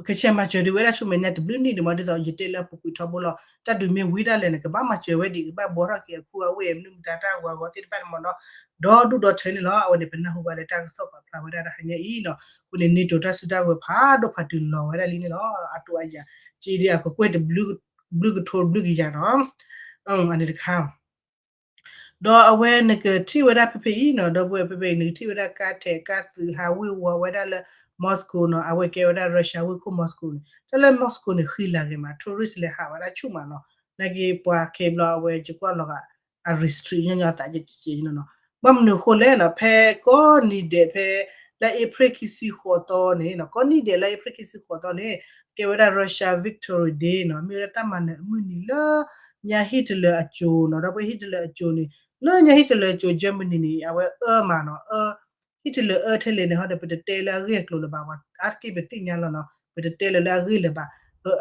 ကဆဲးမၤစၢၤဒုးဝဲဒၣ်ဆူမဲာ်ညါတဘျုးနံၣ်န့ၣ်မး ဒ်သိးယတဲလၢအပူၤကွံာ်ထီဘိလီၤ. တၢ်ဒုးမ့ၢ်ဝံၤဒၣ်လဲာ်န့ၣ် ကဘၣ်မၤစၢၤဝဲဒံး ကဘၣ်ဘှီထီၣ်က့ၤအခူအဝ့ၢ်အမနုၤမတၤတၢ်ဂီၤဂီၤသ့ၣ်တဖၣ်န့ၣ်မးနီၤ, ဒီဒူၣ်ဒီထၢန့ၣ်လီၤ. အဝဲန့ၣ် ပနၢ်ဟူဘၣ်လၢတၢ်ကစီၣ်ပာ်ဖျါဝဲဒၣ်တဟါညါအံၤနီၤ, အဃိန့ၣ် NATO တၢ်စုတၢ်ကဝဲၤဖးဒိၣ်ဖးတုၤလီၤဝဲဒၣ်လံန့ၣ်လီၤ. အဒိၣ်အယၤ က့ဒ်အကကွဲၢ်တဘျုးကထိဘျုးကယၤနီၤ, အန့ၣ်တခါ ဒီးအဝဲနကထံၣ်ဝဲဒၣ်ဖဲဖဲအံၤနီၤ, ဒီပုၢ်ဝဲၢ်ဖဲဖဲအံၤ နကထံၣ်ဝဲဒၣ်ကါထဲးကါသုးဟးဝ့ၤဝီၤဝဲဒၣ်လၢ Moscow နီၤ, အဝဲကဲဝဲဒၣ် Russia ဝ့ၢ်ခိၣ် Moscow န့ၣ်, တၢ်လၢ Moscow န့ၣ် ဃံလၤဂ့ၤမး tourist လဲၤဟးဝဲဒၣ်ဆူၣ်မးနီၤ, နာ်က့ပှၤခဲဘျီအဝဲကကွၢ်လီၤဂာ် အ restrict ညီညီသးကဲကဲနီၤ, ဘၣ်မနုၤအဃိလဲၣ်နီၤ, ဖဲကိးနံၤဒဲးဖဲ လါအ့ဖြ့ၣ်ခံဆံဃိးသီန့ၣ်နီၤ, ကိးနံၤဒဲးလါအ့ဖြ့ၣ်ခံဆံဃိးသီန့ၣ် ကဲဝဲဒၣ် Russia Victory Day နီၤ, မ့ၢ်ဝဲဒၣ်တၢ်မၤနၢၤအမုၢ်နံၤလၢ ညါ Hitler အစိၤနီၤ, ဒီးပ Hitler အစိၤန့ၣ် လၢညါ Hitler အစိၤ Germany န့ၣ် အဝဲအၢမးနီၤ, အၢ Hitler အၢထဲလဲၣ်န့ၣ် ဟီဒီး ပတတဲလၢအဂ့ၢ်အကျိၤလၢၤဘၣ်, အါတက့ၢ်ပသ့ၣ်ညါလီၤနီၤ, ပတတဲလၢၤလၢအဂ့ၢ်လၢၤဘၣ်,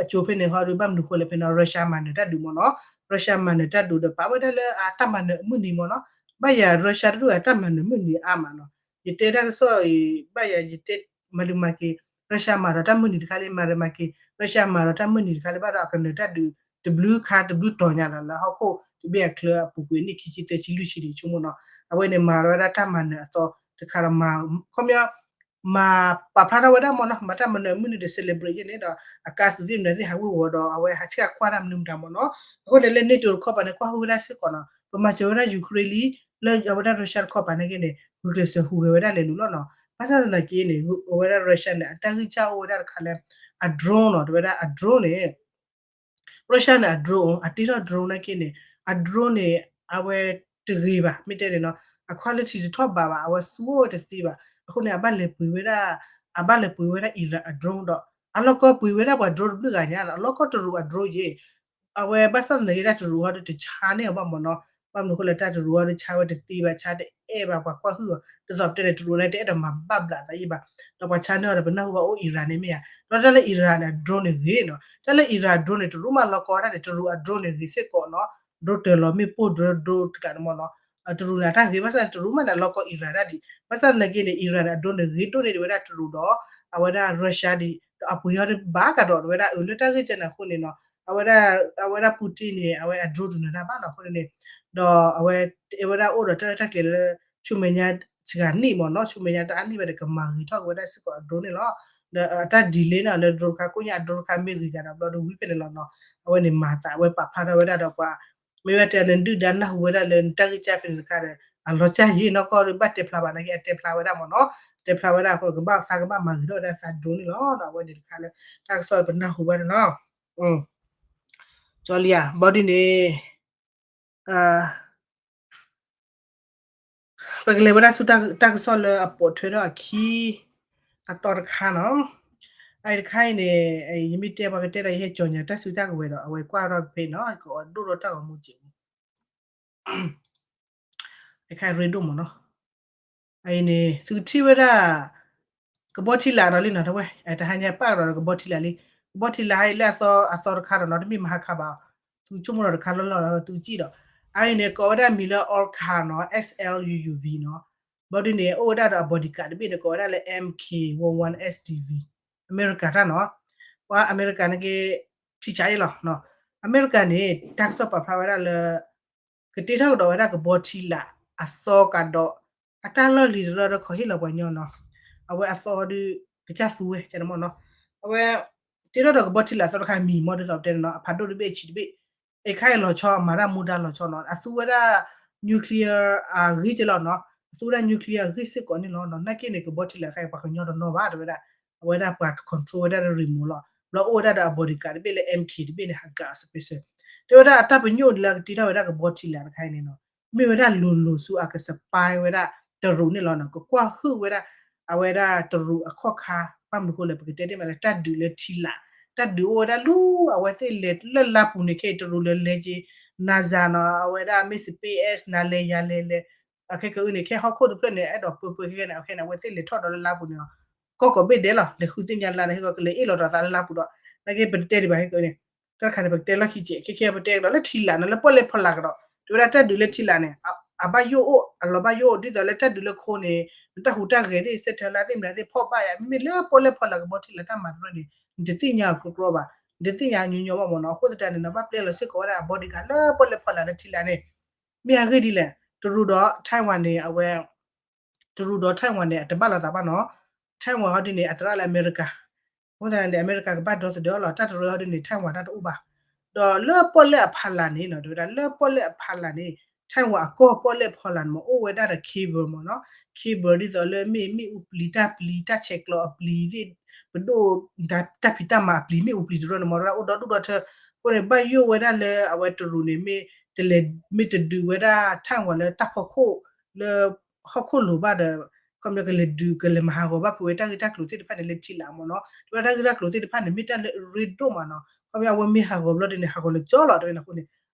အစိၤဖဲန့ၣ် ဟီဒီး ဘၣ်မနုၤဃိလဲၣ်ဖဲန့ၣ် Russia မၤနၢၤတၢ်ဒုးမးနီၤ, Russia မၤနၢၤတၢ်ဒုးဒီး ပာ်ဝဲဒၣ်လၢအတၢ်မၤနၢၤအမုၢ်နံၤမးနီၤ, ဘၣ်ယၤ Russia တဒူၣ်အတၢ်မၤနၢၤမုၢ်နံၤအါမးနီၤ, ယတဲတၢ်ကစီၣ်အံၤ ဘၣ်ယၤယတဲ မၤဒုးမၤက့ၤ Russia မၤဒီးတၢ်မုၢ်နံၤတခါလံ, မၤဒုးမၤက့ၤ Russia မၤဒီးတၢ်မုၢ်နံၤတခါလံ, ဘၣ်ဒီးအကနၢၤတၢ်ဒုး တဘျုးခါတဘျုးတီၤညါဒီး လၢဟီၣ်ခိၣ်တဘ့ၣ်အချၢအပူၤကွံာ်နံၣ်ခံဆံသၢဆံလွံၢ်ဆံဒံးဆိကမိၣ်နီၤ, အဝဲန့ၣ်မၤဒီးဝဲဒၣ်တၢ်မၤနၢၤအသီတခါဒီး မၤ ခီပညီ မၤပာ်ဖျါထီၣ်ဝဲဒၣ်မးနီၤ, မၤတၢ်မၤနၢၤအမုၢ်နံၤဒီး celebrate ယဲန့ၣ်ဒီး အကါသုးသ့ၣ်မနုၤသ့ၣ်ဟးဝ့ၤဝီၤဒီး အဝဲဟးဆှၣ်ကွၢ်တၢ်မနုၤမတၤမးနီၤ, အဃိန့ၣ်လၢ NATO တခီပၤန့ၣ် ကွၢ်ဟုၣ်ဝဲဒၣ်စ့ၢ်ကီးနီၤ, ပမၤစၢၤဝဲဒၣ် Ukraine လံ လၢအဝဲဒၣ် Russia တခီပၤန့ၣ်က့န့ၣ် ဂုာ်ကျဲးစၢးဟူးဂဲၤဝဲဒၣ်လဲၤလူၤလီၤနီၤ. ဘၣ်ဆၣ်သနာ်က့န့ၣ် အဝဲဒၣ် Russia န့ၣ် အတၢ်ဂံၢ်စၢ်အိၣ်ဝဲဒၣ်တခါလၢ အ drone နီၤ, တဲဝဲဒၣ်အ drone န့ၣ် Russia န့ၣ် အ drone အတ့ထီၣ် drone နာ်က့န့ၣ် အ drone န့ၣ် အဝဲတဂ့ၤဘၣ် မ့ၢ်တဲန့ၣ်နီၤ, အ quality တထီၣ်ဘးဘၣ်, အဝဲသူအိၣ်ဝဲတသ့ဘၣ်. အဃိန့ၣ် အဘၣ်လဲၤပှ့ၤဝဲဒၣ် အဘၣ်လဲၤပှ့ၤဝဲဒၣ် Iran အ drone ဒီး အလီၢ်ကီၢ်ပှ့ၤဝဲဒၣ်ပှၤ drone တဘျုးဂၤညါနီၤ, အလီၢ်ကီၢ်တရူးအ drone ယ့ၣ် အဝဲဘၣ်ဆၣ်သနာ်က့ဒၣ်တရူးဟီဒုးတဆါန့ၢ်အီၤဘၣ်မ့ၢ်နီၤ. ဘၣ်မနုၤအဃိလဲၣ်တၢ်တရူးဟီဒုးဆါဝဲတသ့ဘၣ်, ဆါတအဲၣ်ဘၣ်ပှၤကွၢ်ဟုၣ်အီၤ, ဒ်သိးပတဲန့ၣ် တရူးန့ၣ်တအဲၣ်ဒိးမၤဘၣ်ဘျးသးယံၣ်ဘၣ်. ဒီးပှၤဆါန့ၢ်အီၤဒီးပနၢ်ဟူဘၣ်အိၣ် Iran န့ၣ်မ့ၢ်ဧါ. ဒီးတၢ်လၢ Iran န့ၣ် အ drone န့ၣ်ဂ့ၤနီၤ, တၢ်လၢ Iran drone န့ၣ် တရူးမးလီၤကီတၢ်န့ၣ် တရူးအ drone န့ၣ်ဂ့ၤစ့ၢ်ကီးနီၤ, drone တၢၤလီၤမ့ၣ်ပိၢ် drone တကးန့ၣ်မ့ၢ်နီၤ. တရူးန့ၣ် အတၢ်ဂ့ၤဘၣ်ဆၣ်န့ၣ် တရူးမးန့ၣ် အလီၢ်ကီၢ် Iran တၢ်ဒံး, ဘၣ်ဆၣ်သနာ်က့န့ၣ် Iran န့ၣ် အ drone န့ၣ် ဂ့ၤဒိၣ်န့ၢ်ဒံးဝဲဒၣ်တရူးဒီး အဝဲဒၣ် Russia ဒံး, ဒီးအပှ့ၤအီၤဘၣ်ကဒီးဝဲဒၣ်အၢလၢတၢ်ဂ့ၢ်ကဲန့ၣ်အဃိန့ၣ်နီၤ, အဝဲဒၣ် အဝဲဒၣ် Putin န့ၣ် အဝဲအ drone တနၢၤတၢ်ဘၣ်နီၤအဃိန့ၣ်, ဒီးအဝဲ အဝဲဒၣ်အိၣ်ဒီးတၢ်ရဲၣ်တၢ်ကျဲၤလၢ ဆူမဲာ်ညါစှၤနံၣ်မ့ၢ်နီၤ, ဆူမဲာ်ညါတအါနံၣ်ဘၣ်ဒီး ကမၤဂ့ၤထီၣ်က့ၤဝဲဒၣ်စ့ၢ်ကီးအ drone န့ၣ်လီၤ. ဒီးအတၢ် delay န့ၣ် လၢ drone တခါ ကိးညါအ drone တခါမ့ၢ်ဂ့ၤဂၤဒီး ဘျီဒီးဝံၤဖဲန့ၣ်လီၤနီၤ, အဝဲန့ၣ်မၤသး အဝဲပာ်ဖျါထီၣ်ဝဲဒၣ်ဒီးပှၤ မ့ၢ်ဝဲတဲန့ၣ် ဒုၣ်ဒါနၢ်ဟူဝဲဒၣ်လၢနတၢ်ဂ့ၢ်ကဲဖဲန့ၣ်တခါဒီး အလီၤကၢ်ယံၤနီၢ်ကီၢ်ဒီး ဘၣ်တဲဖျါဘၣ်နာ်က့ အတဲဖျါဝဲဒၣ်မ့ၢ်နီၤ, တဲဖျါဝဲဒၣ်အဃိ ကဘၣ်သးကဘၣ်မၤဂ့ၤထီၣ်ဝဲဒၣ်သး drone န့ၣ်လီၤ. ဒီးအဝဲန့ၣ်တခါလၢ တၢ်ကစီၣ်ပနၢ်ဟူဘၣ်န့ၣ်လီၤ. ကၠီလံဧါ ဘီဒ်န့ၣ် ပကလဲၤဝဲဒၣ်ဆူတၢ်ကစီၣ်လၢအပိာ်ထွဲထီၣ်အခံ အသီတခါနီၤ. အအံၤတခါအံၤန့ၣ် ယမ့ၢ်တဲပှၤကတဲဒီး ယဟဲကၠီညါတၢ်စုတၢ်ကဝဲၤဒီး အဝဲကွၢ်ထီၣ်ဖဲနီၤ ကအိၣ်ဒိၣ်ထီၣ်တၢ်ဂီၤမူစဲး အခါရ့ဒိၣ်မ့ၢ်နီၤ. အအံၤန့ၣ် သုကထံၣ်ဝဲဒၣ် ကဘီထံလာ်ဒီးလံနီၤ တဝဲ တဟါညါပာ်ကဒီးကဘီထံလာ်လံ. ကဘီထံလာ်ဟါအံၤလၢအသီအသီတခါဒီးနီၤ တမ့ၢ်မဟါခါဘၣ်. သုကဆိကမိၣ်ဒီးတခါလီၤလီၤဒီးသုကထံၣ်ဒီး အအံၤန့ၣ် ကိးဝဲဒၣ်မံၤလၢ Orca နီၤ S L U U V နီၤ. ဘီဒ်န့ၣ် အိၣ်ဝဲဒၣ်ဒီးအ bodyguard တဘ့ၣ်န့ၣ် ကိးဝဲဒၣ်လၢ M K one one S D V အမဲရကၤတၢ်နီၤ. ပှၤအမဲရကၤန့ၣ်က့ ထံဆးအ့ၣ်လီၤ. အမဲရကၤန့ၣ် တၢ်ကစီၣ်ပာ်ဖျါဝဲဒၣ်လၢ ကတ့ထီၣ်ကဒီးဝဲဒၣ်ကဘီထံလာ်အသီကဒီး အတၢ်လီၢ်လံၤတလီၢ်ဒီးခီဟ့ၣ်လီၤပှၤညီနီၤ. အဝဲအသီဒုး ကစၢ်သူဝဲကဲန့ၣ်မ့ၢ်နီၤ. အဝဲ တ့ထီၣ်ဒီးကဘီထံလာ်အသီတခါမံၤမ့ၢ်ဒ်သိးပတဲန့ၣ်နီၤ အဖးဒိၣ်တဘ့ၣ်ဆံးတဘ့ၣ် အခါအံၤလီၤဆီ အမၤတၢ်မူဒါလီၤဆီနီၤ အသူဝဲဒၣ် nuclear အဂ့ၢ်ကဲလီၤနီၤ အသူဝဲဒၣ် nuclear အဂ့ၢ်စ့ၢ်ကီးန့ၣ်လီၤနီၤ. နာ်က့န့ၣ် ကဘီထံလာ်တခါအံၤ ပှၤကညီတနီၤဘၣ် တဲဝဲဒၣ် အဝဲဒၣ်ပှၤ control ဝဲဒၣ်လၢ remote လီၤ. ဘျီအိၣ်ဝဲဒၣ်ဒီးအ bodyguard တဘ့ၣ်လၢ M K တဘ့ၣ်န့ၣ် ဟးကးအီၤ special တဲဝဲဒၣ်အတၢ်ပညိၣ်လၢကတ့ထီၣ်ဝဲဒၣ်ကဘီထံလာ်တခါအံၤန့ၣ်နီၤ မ့ၢ်ဝဲဒၣ်လိၤလိၤဆူအက spy ဝဲဒၣ်တရူးန့ၣ်လီၤနီၤ. ကကွၢ်ဟုၣ်ဝဲဒၣ် အဝဲဒၣ်တရူးအခီၣ်ခါ ဘၣ်မနုၤအဃိလဲၣ် ပကတဲတ့ၢ်မးလၢတၢ်ဒုးလၢထံလာ် တၢ်ဒုးအိၣ်ဝဲဒၣ်လၢ အဝဲသ့ၣ်လဲၤလၢလါပူၤန့ၣ် ခဲအံၤတရူးလၢလဲၤက့ၤ NASA နီၤ အဝဲဒၣ်မ့ၢ် space နၤလဲၤယၤလဲၤလဲၤ အခဲကအုၣ်န့ၣ် ခဲဟီၣ်ခိၣ်တဖျၢၣ်န့ၣ် အဲၣ်ဒိးပၢပၢခဲခဲန့ၣ် အခဲန့ၣ် အဝဲသ့ၣ်လဲၤထီၣ်ဒီးလၢလါပူၤန့ၣ်လီၤ. ကီၢ်ကိးဘ့ၣ်ဒဲးလီၤ လဲၤဃုသ့ၣ်ညါလါန့ၣ် ဟဲကီးကလဲၤအ့ၣ်လီၤဒီးသးလၢလါပူၤဒီး နာ်က့ပတတဲဒံးဘၣ်ဟဲကန့ၣ် တၢ်တခါန့ၣ် ပကတဲလီၢ်ခံကဲး ခဲခဲပတဲကဒီးလၢထံလာ်န့ၣ် လၢပီၣ်လဲၣ်ဖီလာ်ကဒီး တဲဝဲဒၣ်တၢ်ဒုးလၢထံလာ်န့ၣ် အဘၣ်ယိၣ်အိၣ် အလီၤဘၣ်ယိၣ်အိၣ် ဒ်သိးလၢတၢ်ဒုးလၢခိန့ၣ် နတၢ်ဟူးတၢ်ဂဲၤသ့ၣ် စဲးထၢလါသ့ၣ်မနုၤသ့ၣ်ဖီၣ်ဘၣ်ယၤ မ့မ့ၢ်လၢပီၣ်လဲၣ်ဖီလာ်ကဘီထံလာ်တၢ်မၤတရၢန့ၣ် နတသ့ၣ်ညါအီၤကြီကြီဘၣ် နတသ့ၣ်ညါညီညီဘၣ်မ့ၢ်နီၤ. အဃိသတးန့ၣ်နီၤ ဘၣ်ပျဲလီၤစ့ၢ်ကီးဝဲဒၣ်အ bodyguard လၢပီၣ်လဲၣ်ဖီလာ်လၢထံလာ်န့ၣ် မ့ၢ်အဂ့ၢ်ဒ်လဲၣ် တရူးဒီး Taiwan န့ၣ် အဝဲ တရူးဒီး Taiwan န့ၣ် အတဘၣ်လိာ်သးဘၣ်နီၤ. Taiwan ဟီဒ်န့ၣ် အသရၣ်လၢအမဲရကၤ အဃိသတးန့ၣ် အမဲရကၤကဘၣ်ဒီသဒၢအီၤလီၤ တၢ်တရၢဟီဒ်န့ၣ် Taiwan တၢ်တအိၣ်ဘၣ်. ဒီးလၢပီၣ်လဲၣ်အဖီလာ်န့ၣ်နီၤ တဲဝဲဒၣ်လၢပီၣ်လဲၣ်အဖီလာ်န့ၣ် Taiwan အကီၢ်ပီၣ်လဲၣ်ဖီလာ်န့ၣ် မ့ၢ်အိၣ်ဝဲဒၣ်ဒီး cable မ့ၢ်နီၤ cable ဒ်သိးလၢမ့ၣ်အူပျံၤတၢ်ပျံၤ တၢ်ဆဲးကျိးအပျံၤသ့ၣ် ပဒိၣ် တၢ်ဖံးတၢ်မၤအပျံၤ မ့ၣ်အူပျံၤတရၢန့ၣ် မ့ၢ်ဝဲဒၣ်အိၣ်ဒီဒူၣ်ဒီထၢ အဃိန့ၣ် ဘၣ်ယိၣ်ဝဲဒၣ်လၢအဝဲတရူးန့ၣ် မ့ၢ်တလဲၤ မ့ၢ်တဒုးဝဲဒၣ် Taiwan လၢတၢ်ဖီခိၣ်လၢ ဟီၣ်ခိၣ်လိၤဘၣ်ဒီး ခီပညီကလဲၤဒုး ကလဲၤမၤဟးဂီၤဘၣ်ဖုးဝဲတၢ်ဂ့ၢ်တၢ်ကျိၤသ့ၣ်တဖၣ်န့ၣ်လၢထံလာ်မ့ၢ်နီၤ တဲဝဲဒၣ်တၢ်ဂ့ၢ်တၢ်ကျိၤသ့ၣ်တဖၣ်န့ၣ် မ့ၢ်တၢ်လၢအရ့ဒိၣ်မးနီၤ ခီပညီအဝဲမ့ၢ်ဟးဂီၤဘျီဒ်န့ၣ် ဟးဂီၤလၢကၠီလီၤ တဲဝဲန့ၣ်အဃိန့ၣ်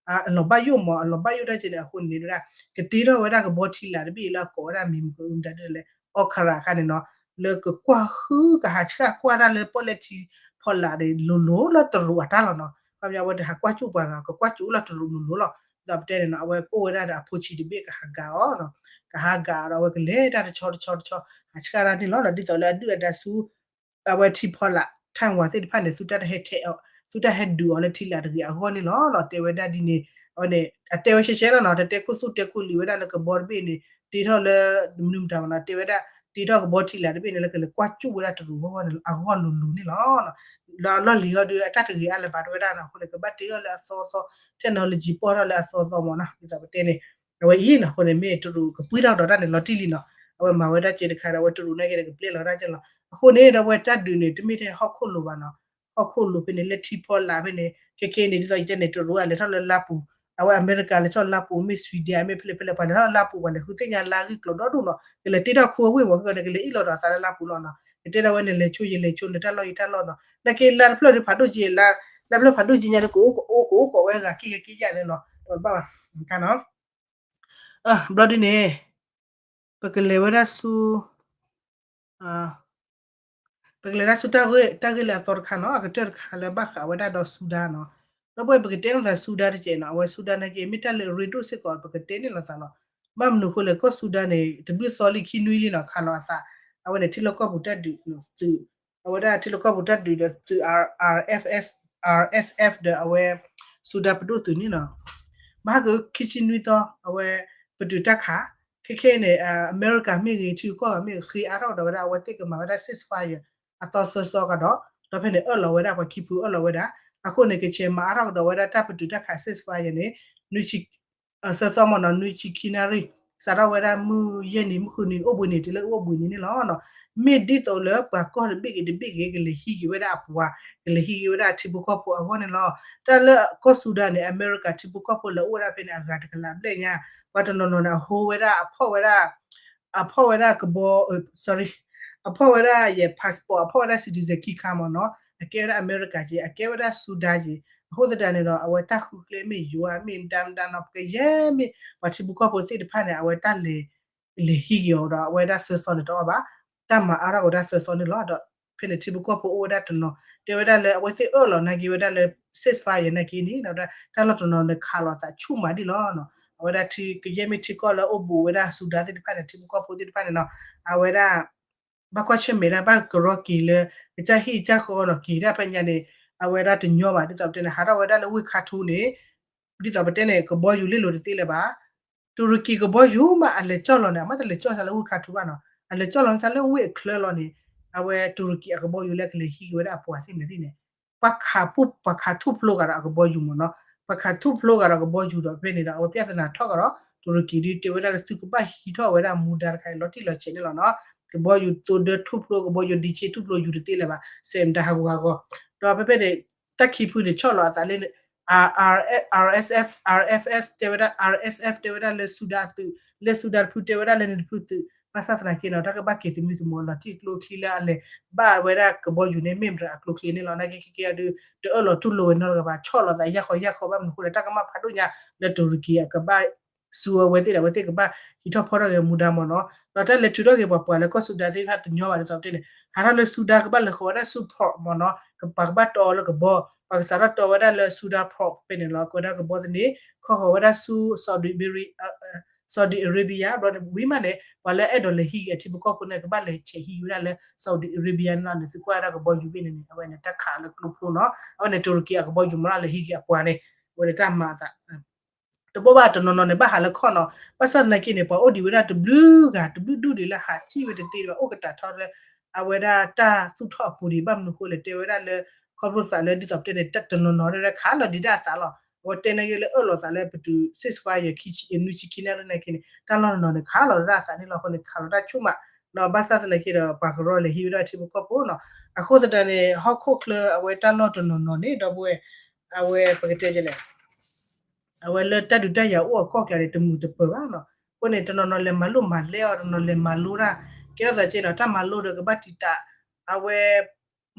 အလီၤဘၣ်ယိၣ်မး အလီၤဘၣ်ယိၣ်တၢ်ကဲန့ၣ်အဃိန့ၣ် တဲဝဲဒၣ် ကတ့ထီၣ်ဝဲဒၣ်ကဘီထံလာ်တဘ့ၣ်လၢအကိးဝဲဒၣ်မံၤမုၢ်ကမတၤဒ်လဲၣ် Okra အခါန့ၣ်နီၤ လၢကကွၢ်ဟုကဟးဆှၣ်ကွၢ်တၢ်လၢပီၣ်လဲၣ်ထံဖီလာ်န့ၣ် လိၤလိၤလၢတရူးအတၢ်လီၤနီၤ ခီပညီအဝဲတဟးကွၢ်ကၠူၣ်ပှၤဂၤ ကကွၢ်ကၠူၣ်လၢတရူးလိၤလိၤလီၤ ဒ်သိးပတဲန့ၣ်နီၤ အဝဲကအိၣ်ဝဲဒၣ်ဒီးအဖိဆံးတဘ့ၣ်ကဟးဂၤအီၤနီၤ ကဟးဂၤအီၤဒီးအဝဲကလဲၤတၢ်တဆီတဆီတဆီ ဟးဆှၣ်တၢ်န့ၣ်လီၤ ဒီးဒ်သိးလၢအဒုၣ်အဒါဆူ အဝဲထံဖီလာ် Taiwan သ့ၣ်တဖၣ်န့ၣ် သုတၢ်တဟဲထဲးအီၤ သုတၢ်ဟဲဒုးအီၤလၢထံလာ်တဂ့ၤအဂီၢ်န့ၣ်လီၤနီၤ တဲဝဲဒၣ်ဒ်န့ၣ် အဝဲန့ၣ် အတဲဝဲရှဲရှဲလီၤနီၤ တတဲခိၣ်သူၣ်တဲခိၣ်လံၤဝဲဒၣ်လၢကဘီတဘ့ၣ်န့ၣ် တ့ထီၣ်လၢ မနုၤမတၤဘၣ်နီၤ တဲဝဲဒၣ် တ့ထီၣ်ကဘီထံလာ်တဘ့ၣ်န့ၣ် လၢကလဲၤကွၢ်ကၠူၣ်ဝဲဒၣ်တရူးအဂီၢ်န့ၣ် အဂီၢ်လိၤလိၤန့ၣ်လီၤ ဒီးအလီၢ်လံၤဟီဒုး အတၢ်တဂ့ၤအါလၢၤဘၣ် တဲဝဲဒၣ်နီၤ အဃိန့ၣ် ကဘၣ်တ့ထီၣ်လၢအသီသီ technology ပီၢ်ထီၣ်လၢအသီသီမ့ၢ်နီၤ ဒ်သိးပတဲန့ၣ် အဝဲအံၤနီၤ အဃိန့ၣ် မ့ၢ်တရူးကပှံထီၣ်ကဒီးတၢ်န့ၣ် လီၤတံၢ်လံနီၤ. အဝဲမၤဝဲဒၣ်က့တခါဒီး အဝဲတရူးနာ်က့ဒီးကပျဲလီၤတၢ်က့လီၤ. အဃိန့ၣ်ဒီး အဝဲတၢ်ဒုးန့ၣ် တမ့ၢ်ထဲဟီၣ်ခိၣ်လိၤဘၣ်နီၤ. ဟီၣ်ခိၣ်လိၤဖဲန့ၣ် လၢထံဖီလာ်ဖဲန့ၣ် ခဲခဲန့ၣ် ဒ်သိးယတဲန့ၣ် တရူးအလဲၤထီၣ်လၢလါပူၤ, အဝဲအမဲရကၤလဲၤထီၣ်လါပူၤ မ့ၢ် Sweden မ့ၢ်ဖဲလဲၣ်ဖဲလဲၣ် ပှၤလဲၤထီၣ်လါပူၤ ပှၤလဲၤဃုသ့ၣ်ညါလါဂ့ၢ်ကျိၤဒီဒူၣ်နီၤ. ကလဲၤတ့ထီၣ်ခူအဝ့ၢ်မး ခဲကန့ၣ် ကလဲၤအ့ၣ်လိာ်ဒီးအသးလၢလါပူၤလီၤနီၤ. ကတဲဒၣ်ဝဲန့ၣ် လဲၤဆိယလဲၤဆိ နတၢ်လီၢ်ယတၢ်လီၢ်နီၤ. နာ်က့လါတဖျၢၣ်ဒီးဖးဒိၣ်က့ၤလါ, လါတဖျၢၣ်ဖးဒိၣ်က့ၤညါဒီး ကအိၣ်ကအိၣ်ကအိၣ်ကီးဝဲဂၤက့ၤဂၤက့ၤယၤသ့နီၤ. တဘၣ်ဘၣ် ကနီၤ ဘျီဒ်န့ၣ် ပကလဲၤဝဲဒၣ်ဆူ ပကလဲၤဒၣ်ဆူတၢ်ဂ့ၢ်လၢအသီတခါနီၤ, အကတၢၢ်တခါလၢ ဘၣ်ဃးဝဲဒၣ်ဒီးဆူဒၤနီၤ. ဒီပုၢ်ဝဲၢ် ပကတဲလိာ်သးဆူဒၤတကဲးနီၤ, အဝဲဆူဒၤနာ်က့ မ့ၢ်တၢ်လၢအရ့ဒိၣ်စ့ၢ်ကီး ပကတဲန့ၢ်လိာ်သးလီၤ. ဘၣ်မနုၤအဃိလဲၣ် ကီၢ်ဆူဒၤန့ၣ် တဘျုးသီလံခံနွံလံနီၤ ခးလီၤအသး, အဝဲန့ၣ် ထံလီၢ်ကီၢ်ပူၤတၢ်ဒုးသုး, အဝဲဒၣ်ထံလီၢ်ကီၢ်ပူၤတၢ်ဒုးဒီးသုး R F S, R S F ဒီးအဝဲ ဆူဒၤပဒိၣ်သုးန့ၣ်နီၤ. ဘၣ်ဟဲက့ၤခံဆံနွံသီ အဝဲပတုာ်တၢ်ခး, ခဲခဲန့ၣ် အမဲရကၤမ့ၢ်ဂ့ၤ ထံဂုၤကီၢ်ဂၤမ့ၢ်ဂ့ၤ ဃ့အါထီၣ်ကဒီးဝဲဒၣ် အဝဲသ့ၣ်ကမၤဝဲဒၣ် ceasefire အသီသၢသီကဒီး, ဒီးဖဲန့ၣ် အၢၣ်လီၤဝဲဒၣ် ပှၤခံဖုအၢၣ်လီၤဝဲဒၣ်, အဃိန့ၣ် ကဆဲးမၤအါထီၣ်ကဒီးဝဲဒၣ်တၢ်ပတုာ်တၢ်ခး ceasefire န့ၣ် နွံဆံ သၢသီမ့ၢ်နီၤ နွံဆံခံနၣ်ရံၣ်, စးထီၣ်ဝဲဒၣ်မုၢ်ယဲၢ်နံၤ မုၢ်ဃုနံၤ အိၣ်ဘှံးနံၤတုၤလၢအိၣ်ဘှံးနံၤန့ၣ်လီၤ. မ့ၢ်ဒ်သိးလၢပှၤကီၢ်တဘ့ၣ်ဂ့ၤတဘ့ၣ်ဂ့ၤ ကလဲၤဟံးက့ၤဝဲဒၣ်အပှၤ, ကလဲၤဟံးက့ၤဝဲဒၣ်ထံဖိကီၢ်ဖိအဂီၢ်န့ၣ်လီၤ. တၢ်လၢကီၢ်ဆူဒၤန့ၣ် အမဲရကၤထံဖိကီၢ်ဖိလၢအိၣ်ဝဲဒၣ်ဖဲန့ၣ် အဂၤတကလးဘျဲၣ်ညါ, ပှၤတနီၤနီၤန့ၣ် အဟိဝဲဒၣ် အဖီၣ်ဝဲဒၣ် အဖီၣ်ဝဲဒၣ်ကဘီ sorry, အဖီၣ်ဝဲဒၣ်ယဲ passport, အဖီၣ်ဝဲဒၣ် citizen ခံခါမ့ၢ်နီၤ, အကဲဝဲဒၣ်အမဲရကၤက့, အကဲဝဲဒၣ်ဆူဒၤက့. အဃိသတးန့ၣ်ဒီး အဝဲတၢ်ဃုကျဲမ့ၢ်ယိၤဧါ မ့ၢ်မတၤမတၤနီၤ ပကယဲၢ်မ့ၢ် ပှၤထံဖိကီၢ်ဖိသ့ၣ်တဖၣ်န့ၣ် အဝဲတၢ်လဲၤ လဲၤဟံးက့ၤအီၤဒီး အဝဲဒၣ်သၢသီန့ၣ်တအီၣ်ဘၣ်, တၢ်မၤအါထီၣ်ဝဲဒၣ်သၢသီန့ၣ်လီၤ. ဒီးဖဲန့ၣ်ထံဖိကီၢ်ဖိအိၣ်ဝဲဒၣ်တနီၤ တဲဝဲဒၣ်လၢ အဝဲသ့ၣ်အၢၣ်လီၤနာ်က့ဝဲဒၣ်လၢ ceasefire နာ်က့န့ၣ် ဒီးတၢ်လီၢ်တနီၤန့ၣ် ခးလိာ်သးဆူၣ်မးဒံးလီၤ. အဝဲဒၣ်ထံကယဲၢ်မ့ၢ်ထံကီၢ်လၢအိၣ်ဘူးဝဲဒၣ်ဆူဒၤသ့ၣ်တဖၣ်န့ၣ် ထံဖိကီၢ်ဖိသ့ၣ်တဖၣ်န့ၣ်နီၤ, အဝဲဒၣ် ဘၣ်ကွၢ်ဆၢၣ်မဲာ်ဒၣ် ဘၣ်ကရီက့ၤလၢ ကစၢ်ဟံၣ်ကစၢ်ဃီနီၤ က့ၤဒၣ်ဖဲညါန့ၣ် အဝဲဒၣ်တညီဘၣ် ဒ်သိးပတဲန့ၣ် ဟးထီၣ်ဝဲဒၣ်လၢဝ့ၢ်ခါထူန့ၣ် ဒ်သိးပတဲန့ၣ် ကဘီယူၤလ့လိာ်တသ့လၢၤဘၣ်. တူရကံကဘီယူၤမး အလဲၤကၠီၣ်လီၤန့ၣ် အမ့ၢ်တလဲၤကၠီၣ်စ့ၢ်လၢဝ့ၢ်ခါထူဘၣ်နီၤ, အလဲၤကၠီၣ်လီၤန့ၣ်စ့ၢ်လၢဝ့ၢ်အချၢလီၤန့ၣ် အဝဲတူရကံအကဘီယူၤလၢကလဲၤဟံးက့ၤဝဲဒၣ်အပှၤသ့ၣ်န့ၣ်သ့ၣ်န့ၣ် ပှၤခးပူၣ် ပှၤခးထူၣ်ဖျိကဒီးအကဘီယူၤမ့ၢ်နီၤ, ပှၤခးထူၣ်ဖျိကဒီးအကဘီယူၤဒီးဖဲန့ၣ်ဒီး အဝဲ ပြဿနာ ထီၣ်ကဒီး တူရကံဒုးတဲဝဲဒၣ်လၢသုကဘၣ်ဟံးထီၣ်ဝဲဒၣ်မူဒါတခါအံၤ လီၤတံၢ်လီၤဆဲးန့ၣ်လီၤနီၤ, ကဘီယူၤသိဒၢထူၣ်ဖျိ ကဘီယူၤဒံးဆ့ထူၣ်ဖျိယူၤတသ့လၢၤဘၣ် စဲးမတၤဟးဂူာ်ဟးဂီၤ, ဒီးဖဲဖဲန့ၣ် တၢ်ခံဖုန့ၣ် ဆီၣ်လီၤအသးလၢ R- RSF, RFS တဲဝဲဒၣ် RSF တဲဝဲဒၣ်လၢဆူဒၤအသုး, လၢဆူဒၤတဖုတဲဝဲဒၣ်လၢန့ၣ်တဖုသုး, ဘၣ်ဆၣ်သနာ်က့နီၤ တၢ်ကဘၣ်က့ၤသမံသမိးလီၤတံၢ်ကျိချံလၢအလဲၤဘၣ်ဝဲဒၣ်ကဘီယူၤန့ၣ် မ့ၢ်မတၤအကျိချံန့ၣ်လီၤ. နာ်က့ခဲကဲအဒုး တအၢၣ်လီၤတူၢ်လိာ်ဝဲနီတဂၤဘၣ် ဆီၣ်လီၤသးယၢ်ဃီယၢ်ဃီ ဘၣ်မနုၤအဃိလဲၣ် တၢ်ကမၣ်ဖးဒိၣ်ညါလၢတူရကံအကဘၣ် ဆူအဝဲသ့ၣ်ဒီး အဝဲသ့ၣ်ကဘၣ်ဟံးထီၣ်ဖီထီၣ်က့ၤမူဒါမ့ၢ်နီၤ, ဒီးတၢ်လဲၤထုးထီၣ်က့ၤပှၤပှၤလၢကီၢ်ဆူဒၤသ့ၣ်တဖၣ်တညီဘၣ်ဒ်သိးပတဲန့ၣ် ဟးထီၣ်လၢဆူဒၤကဘၣ်လဲၤဃီၤဝဲဒၣ်ဆူ port မ့ၢ်နီၤ, ပှၤကဘၣ်တီအီၤလၢကဘီ, ပှၤကစးထီၣ်တီဝဲဒၣ်လၢဆူဒၤ port ဖဲန့ၣ်လီၤ, ကဝဲဒၣ်ကဘီသန့ၤ ခီဃီၤဝဲဒၣ်ဆူ Saudi Arabia, Saudi Arabia ဘျီန့ၣ် ဝံၤမးန့ၣ် ပှၤလၢအဲၣ်ဒိးလဲၤဟံးက့ၤအထံဖိကီၢ်ဖိန့ၣ် ကဘၣ်လဲၤဆဲးဟံးဝဲဒၣ်လၢ Saudi Arabia န့ၣ်လီၤန့ၣ် သုကွၢ်ဝဲဒၣ်ကဘီယူၤဘ့ၣ်န့ၣ်န့ၣ် အဝဲန့ၣ်တၢ်ခးလၢကျိဖျိနီၤ, အဝဲန့ၣ်တူရကံအကဘီယူၤမ့ၢ်လၢလဲၤဟံးက့ၤအပှၤန့ၣ် အဝဲန့ၣ်တၢ်မၤအသး တဘိးဘၣ်တနီၤနီၤန့ၣ် ဘၣ်ဟးလၢခီၣ်နီၤ, ဘၣ်ဆၣ်သနာ်က့န့ၣ် ပှၤအိၣ်ဒံးဝဲဒၣ်တဘျုးဂၤ တဘျုးဒူၣ်ဒံးလၢဟးစံၣ်ဝဲတသ့ဘၣ် အိၣ်ကတၢ်ထီလၢ အဝဲဒၣ်တၢ်သူၣ်ထီၣ်အပူၤဒံး ဘၣ်မနုၤအဃိလဲၣ် တဲဝဲဒၣ်လၢ ခီဖျိသးလၢဒ်သိးပတဲန့ၣ် တနီၤနီၤဒၣ်ခးလီၤဒံးတၢ်အသးလီၤ, အဝဲတဲနာ်က့လၢအၢၣ်လီၤသးလၢပတုာ် ceasefire ခံဆံ နွံဆံခံနၣ်ရံၣ်နာ်က့န့ၣ် တၢ်လီၢ်တနီၤန့ၣ် ခးလီၤဒၣ်အသးန့ၣ်လီၤ, အဃိန့ၣ် ခးလီၤတၢ်ဆူၣ်မး, ဒီးဘၣ်ဆၣ်သနာ်က့ဒီး ပှၤကရီလဲၤဟံးဝဲဒၣ်ထံဖိကီၢ်ဖိနီၤ, အဃိသတးန့ၣ် ဟီၣ်ခိၣ်ချၢအဝဲတၢ်လီၢ်တနီၤနီၤန့ၣ် ဒီပုၢ်ဝဲၢ် အဝဲပကတဲလဲၣ် အဝဲလၢတၢ်ဒုးတၢ်ယၤအိၣ်အကီၢ်ကျါန့ၣ် တမုာ်တပၢၤဘၣ်နီၤ, အဃိန့ၣ် တနီၤနီၤလဲၤမၤလိမၤလဲအီၤ တနီၤလဲၤမၤလိတၢ်, ကဲထီၣ်သးက့နီၤ တၢ်မၤလိဒီးကဘၣ်တံာ်တာ်, အဝဲ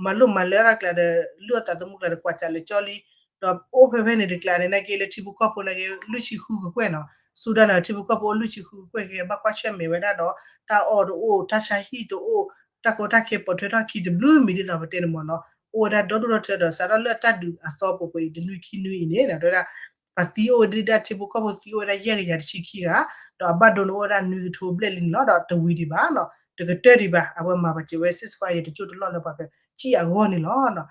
မၤလိမၤလဲအီၤတၢ်ကျါဒီး လုၢ်အီၣ်သးသမူကျါဒီး ကွၢ်စးလဲၤကၠီလံ, ဒီးအိၣ်ဖဲဖဲန့ၣ်တကျါန့ၣ် နာ်က့လၢထံဖိကီၢ်ဖိနာ်က့ လွံၢ်ဆံဃုကကွဲၢ်နီၤ, ဆူဒၣ်န့ၣ် ထံဖိကီၢ်ဖိအိၣ်လွံၢ်ဆံဃုကကွဲၢ် ကဘၣ်ကွၢ်ဆၢၣ်မဲာ်ဝဲဒၣ်ဒီး တၢ်အီၣ်တအိၣ် တၢ်ဆါဟံၣ်တအိၣ် တၢ်ကီတၢ်ခဲပိာ်ထွဲထီၣ်ခံတဘျုးမံၤဒ်သိးပတဲန့ၣ်မ့ၢ်နီၤ, အိၣ်ဝဲဒၣ်ဒီဒိၣ်ဒီထၢဒီး စးထီၣ်လၢတၢ်ဒုးအသီပူၤပူၤအံၤ တနွံခံနွံအံၤန့ၣ် တဲဝဲဒၣ် ပှၤသံအိၣ်ဝဲဒၣ် ထံဖိကီၢ်ဖိသံအိၣ်ဝဲဒၣ်ယဲၢ်ကယၤတဆံခံဂၤ, ဒီးအဘၣ်ဒိန့ၣ်အိၣ်ဝဲဒၣ်နွံကထိဘျဲၣ်လံန့ၣ်လီၤ, ဒီးတဝံၤဒံးဘၣ်နီၤ, တကတၢၢ်ဒံးဘၣ်, အဝဲမၤပာ်စၢၤဝဲ ceasefire တစိၢ်တလီၢ်လၢပှၤကစံၣ်အဂီၢ်န့ၣ်လီၤ.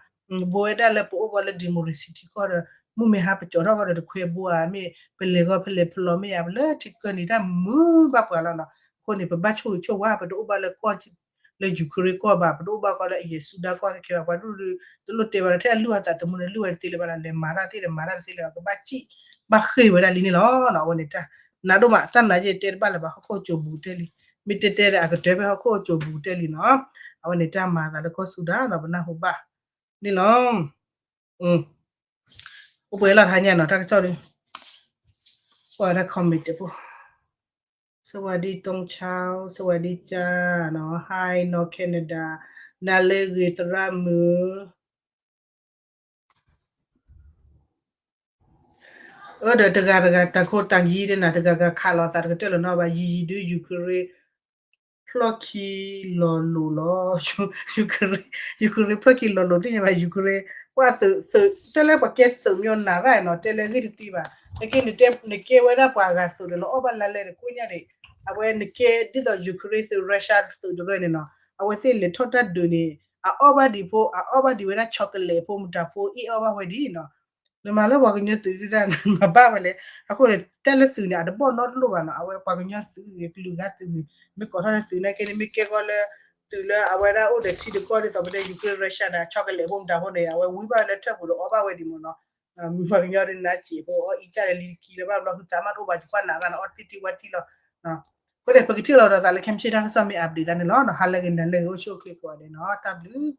ဘူးဝဲဒၣ်လၢပအိၣ်ကီးလၢ democracy ထံကီၢ်ဒီး မုၢ်မ့ၢ်ဟါပကၠီထီၣ်ကီးဒီးတခွဲဘိဧါ မ့ၢ်ပလဲၤဂီၤဖဲလဲၤဖဲလီၤမ့ၢ်ဧါ ပလၢထံကၢၢ်နံၤတၢ်မုာ်ဘၣ်ပှၤလီၤနီၤ, အဃိန့ၣ် ပဘၣ်ဆိၣ်ဂ့ၤဆိၣ်ဝါ ပတအိၣ်ဘၣ်လၢကီၢ် လၢ Ukraine ကီၢ်ဘၣ်, ပတအိၣ်ဘၣ်ကီးလၢအယဲၢ်ဆူဒၣ်ကီၢ်ခဲခဲဘၣ်, ပှၤဒူၣ်ဒုး တလိၣ်တဲဘၣ်ဒီး ထဲအလုၢ်အသးသမူန့ၣ် လုၢ်ဝဲတသ့လၢၤဘၣ်နီၤ, လဲၤမၤတၢ်သ့ဒီးမၤတၢ်တသ့လၢၤဘၣ်, ကဘၣ်စံၣ်ဘၣ်ဃ့ၢ်ဝဲဒၣ်လံန့ၣ်လီၤ. အဝဲန့ၣ်တၢ် နးဒိၣ်မး တၢ်နးယဲၢ်တဲတဘၣ်လၢၤဘၣ် ဟီၣ်ခိၣ်ကၠိၤပူၤတဲလံ, မ့ၢ်တဲတဲဒီး အကတၢၢ်ဖဲဟီၣ်ခိၣ်ကၠိၤပူၤတဲလံနီၤ, အဝဲန့ၣ်တၢ်မၤသးလၢကီၢ်စူၤဒၣ်နီၤ ပနၢ်ဟူဘၣ်န့ၣ်လီၤ. အိၣ်ပှဲၤလီၤတဟါညါနီၤ တၢ်ကစီၣ်ဒ် ကွၢ်ဝဲဒၣ် comment ဖိ စဝၤဒံ တုံးဆါ စဝၤဒံကၢ်နီၤ ဟါနီၤ Canada နၤလၢဂ့ၤသရၣ်မုၣ် အၢဒီးတဂၤတဂၤတၢ်ခိၣ်တၢ်ယံၤဒ်နၤ တဂၤဂၤခးလီၤသးတကတၢၢ်လီၤနီၤဘၣ် ယံၤယံၤဒု Ukraine ဖျီၣ်ခံလီၤလိၤလီၤ Ukraine ဖျီၣ်ခံလီၤလိၤသ့ၣ်ညါဘၣ် Ukraine ပှၤသုးသုး တဲလၢပှၤကဲသုးမီၤနၤရၣ်နီၤ တဲလၢဂ့ၢ်တသံဘၣ် နကဲနတဲ နကဲဝဲဒၣ်ပှၤဂၤသုးဒီးနအီၣ်ဘၣ်လါလဲဒီးကိးညါန့ၣ် အဝဲနကဲဒ်သိး Ukraine သုး Russia သုးတရၢန့ၣ်နီၤ အဝဲသ့ၣ်လဲၤထီၣ်တၢ်ဒုးန့ၣ် အအီၣ်ဘၣ်ဒံးဖိ အအီၣ်ဘၣ်ဒံးဝဲဒၣ် chocolate ဖိမတၤဖိ အ့ၣ်အီၣ်ဘၣ်ဝဲဒံးနီၤ နမၤလၢပှၤကညီသုးဒၣ် မၤဘၣ်ဝဲလဲၣ် အဃိန့ၣ် တဲလၢသုးန့ၣ် အတဘီၣ်နီတလိၣ်ဘၣ်နီၤ အဝဲပှၤကညီသုးဂ့ၤ ကလုာ်ဂၤသုးဂ့ၤ မ့ၢ်ကိးထီၣ်လၢသုးန့ၣ်က့န့ၣ် မ့ၢ်ကဲကီၢ်လၢ သုးလၢအဝဲဒၣ်အိၣ်ဒီးထံတကီၢ်ဒ်သိးပတဲ Ukraine Russia န့ၣ် chocolate ဖိမတၤဖိန့ၣ် အဝဲဝံဘၣ်လၢထၢၣ်ပူၤဒီးအီၣ်ဘၣ်ဝဲဒံးမ့ၢ်နီၤ မ့ၢ်ပှၤကညီဒ်နၤစံးဖိ အီၣ်အံသၣ်လၢလံတကံလၢဘၣ်ဘျီ ဟုသးမးတအိၣ်ဘၣ် ယကွၢ်နၤရၣ်န့ၣ် အီၣ်တံၢ်တံၢ်ဝါတံၢ်လီၤ အဃိန့ၣ် ပကထံၣ်လိာ်ဒီးသးလၢခဲမုၢ်ဆ့ၣ်တၢ်ကစီၣ်မ့ၢ် update သးန့ၣ်လီၤ ဟါလၢဂ့ၤ နၤလၢဂ့ၤ အိၣ်ဆူၣ်အိၣ်ချ့ကိးဂၤဒဲးနီၤ တၢ်ဘျုး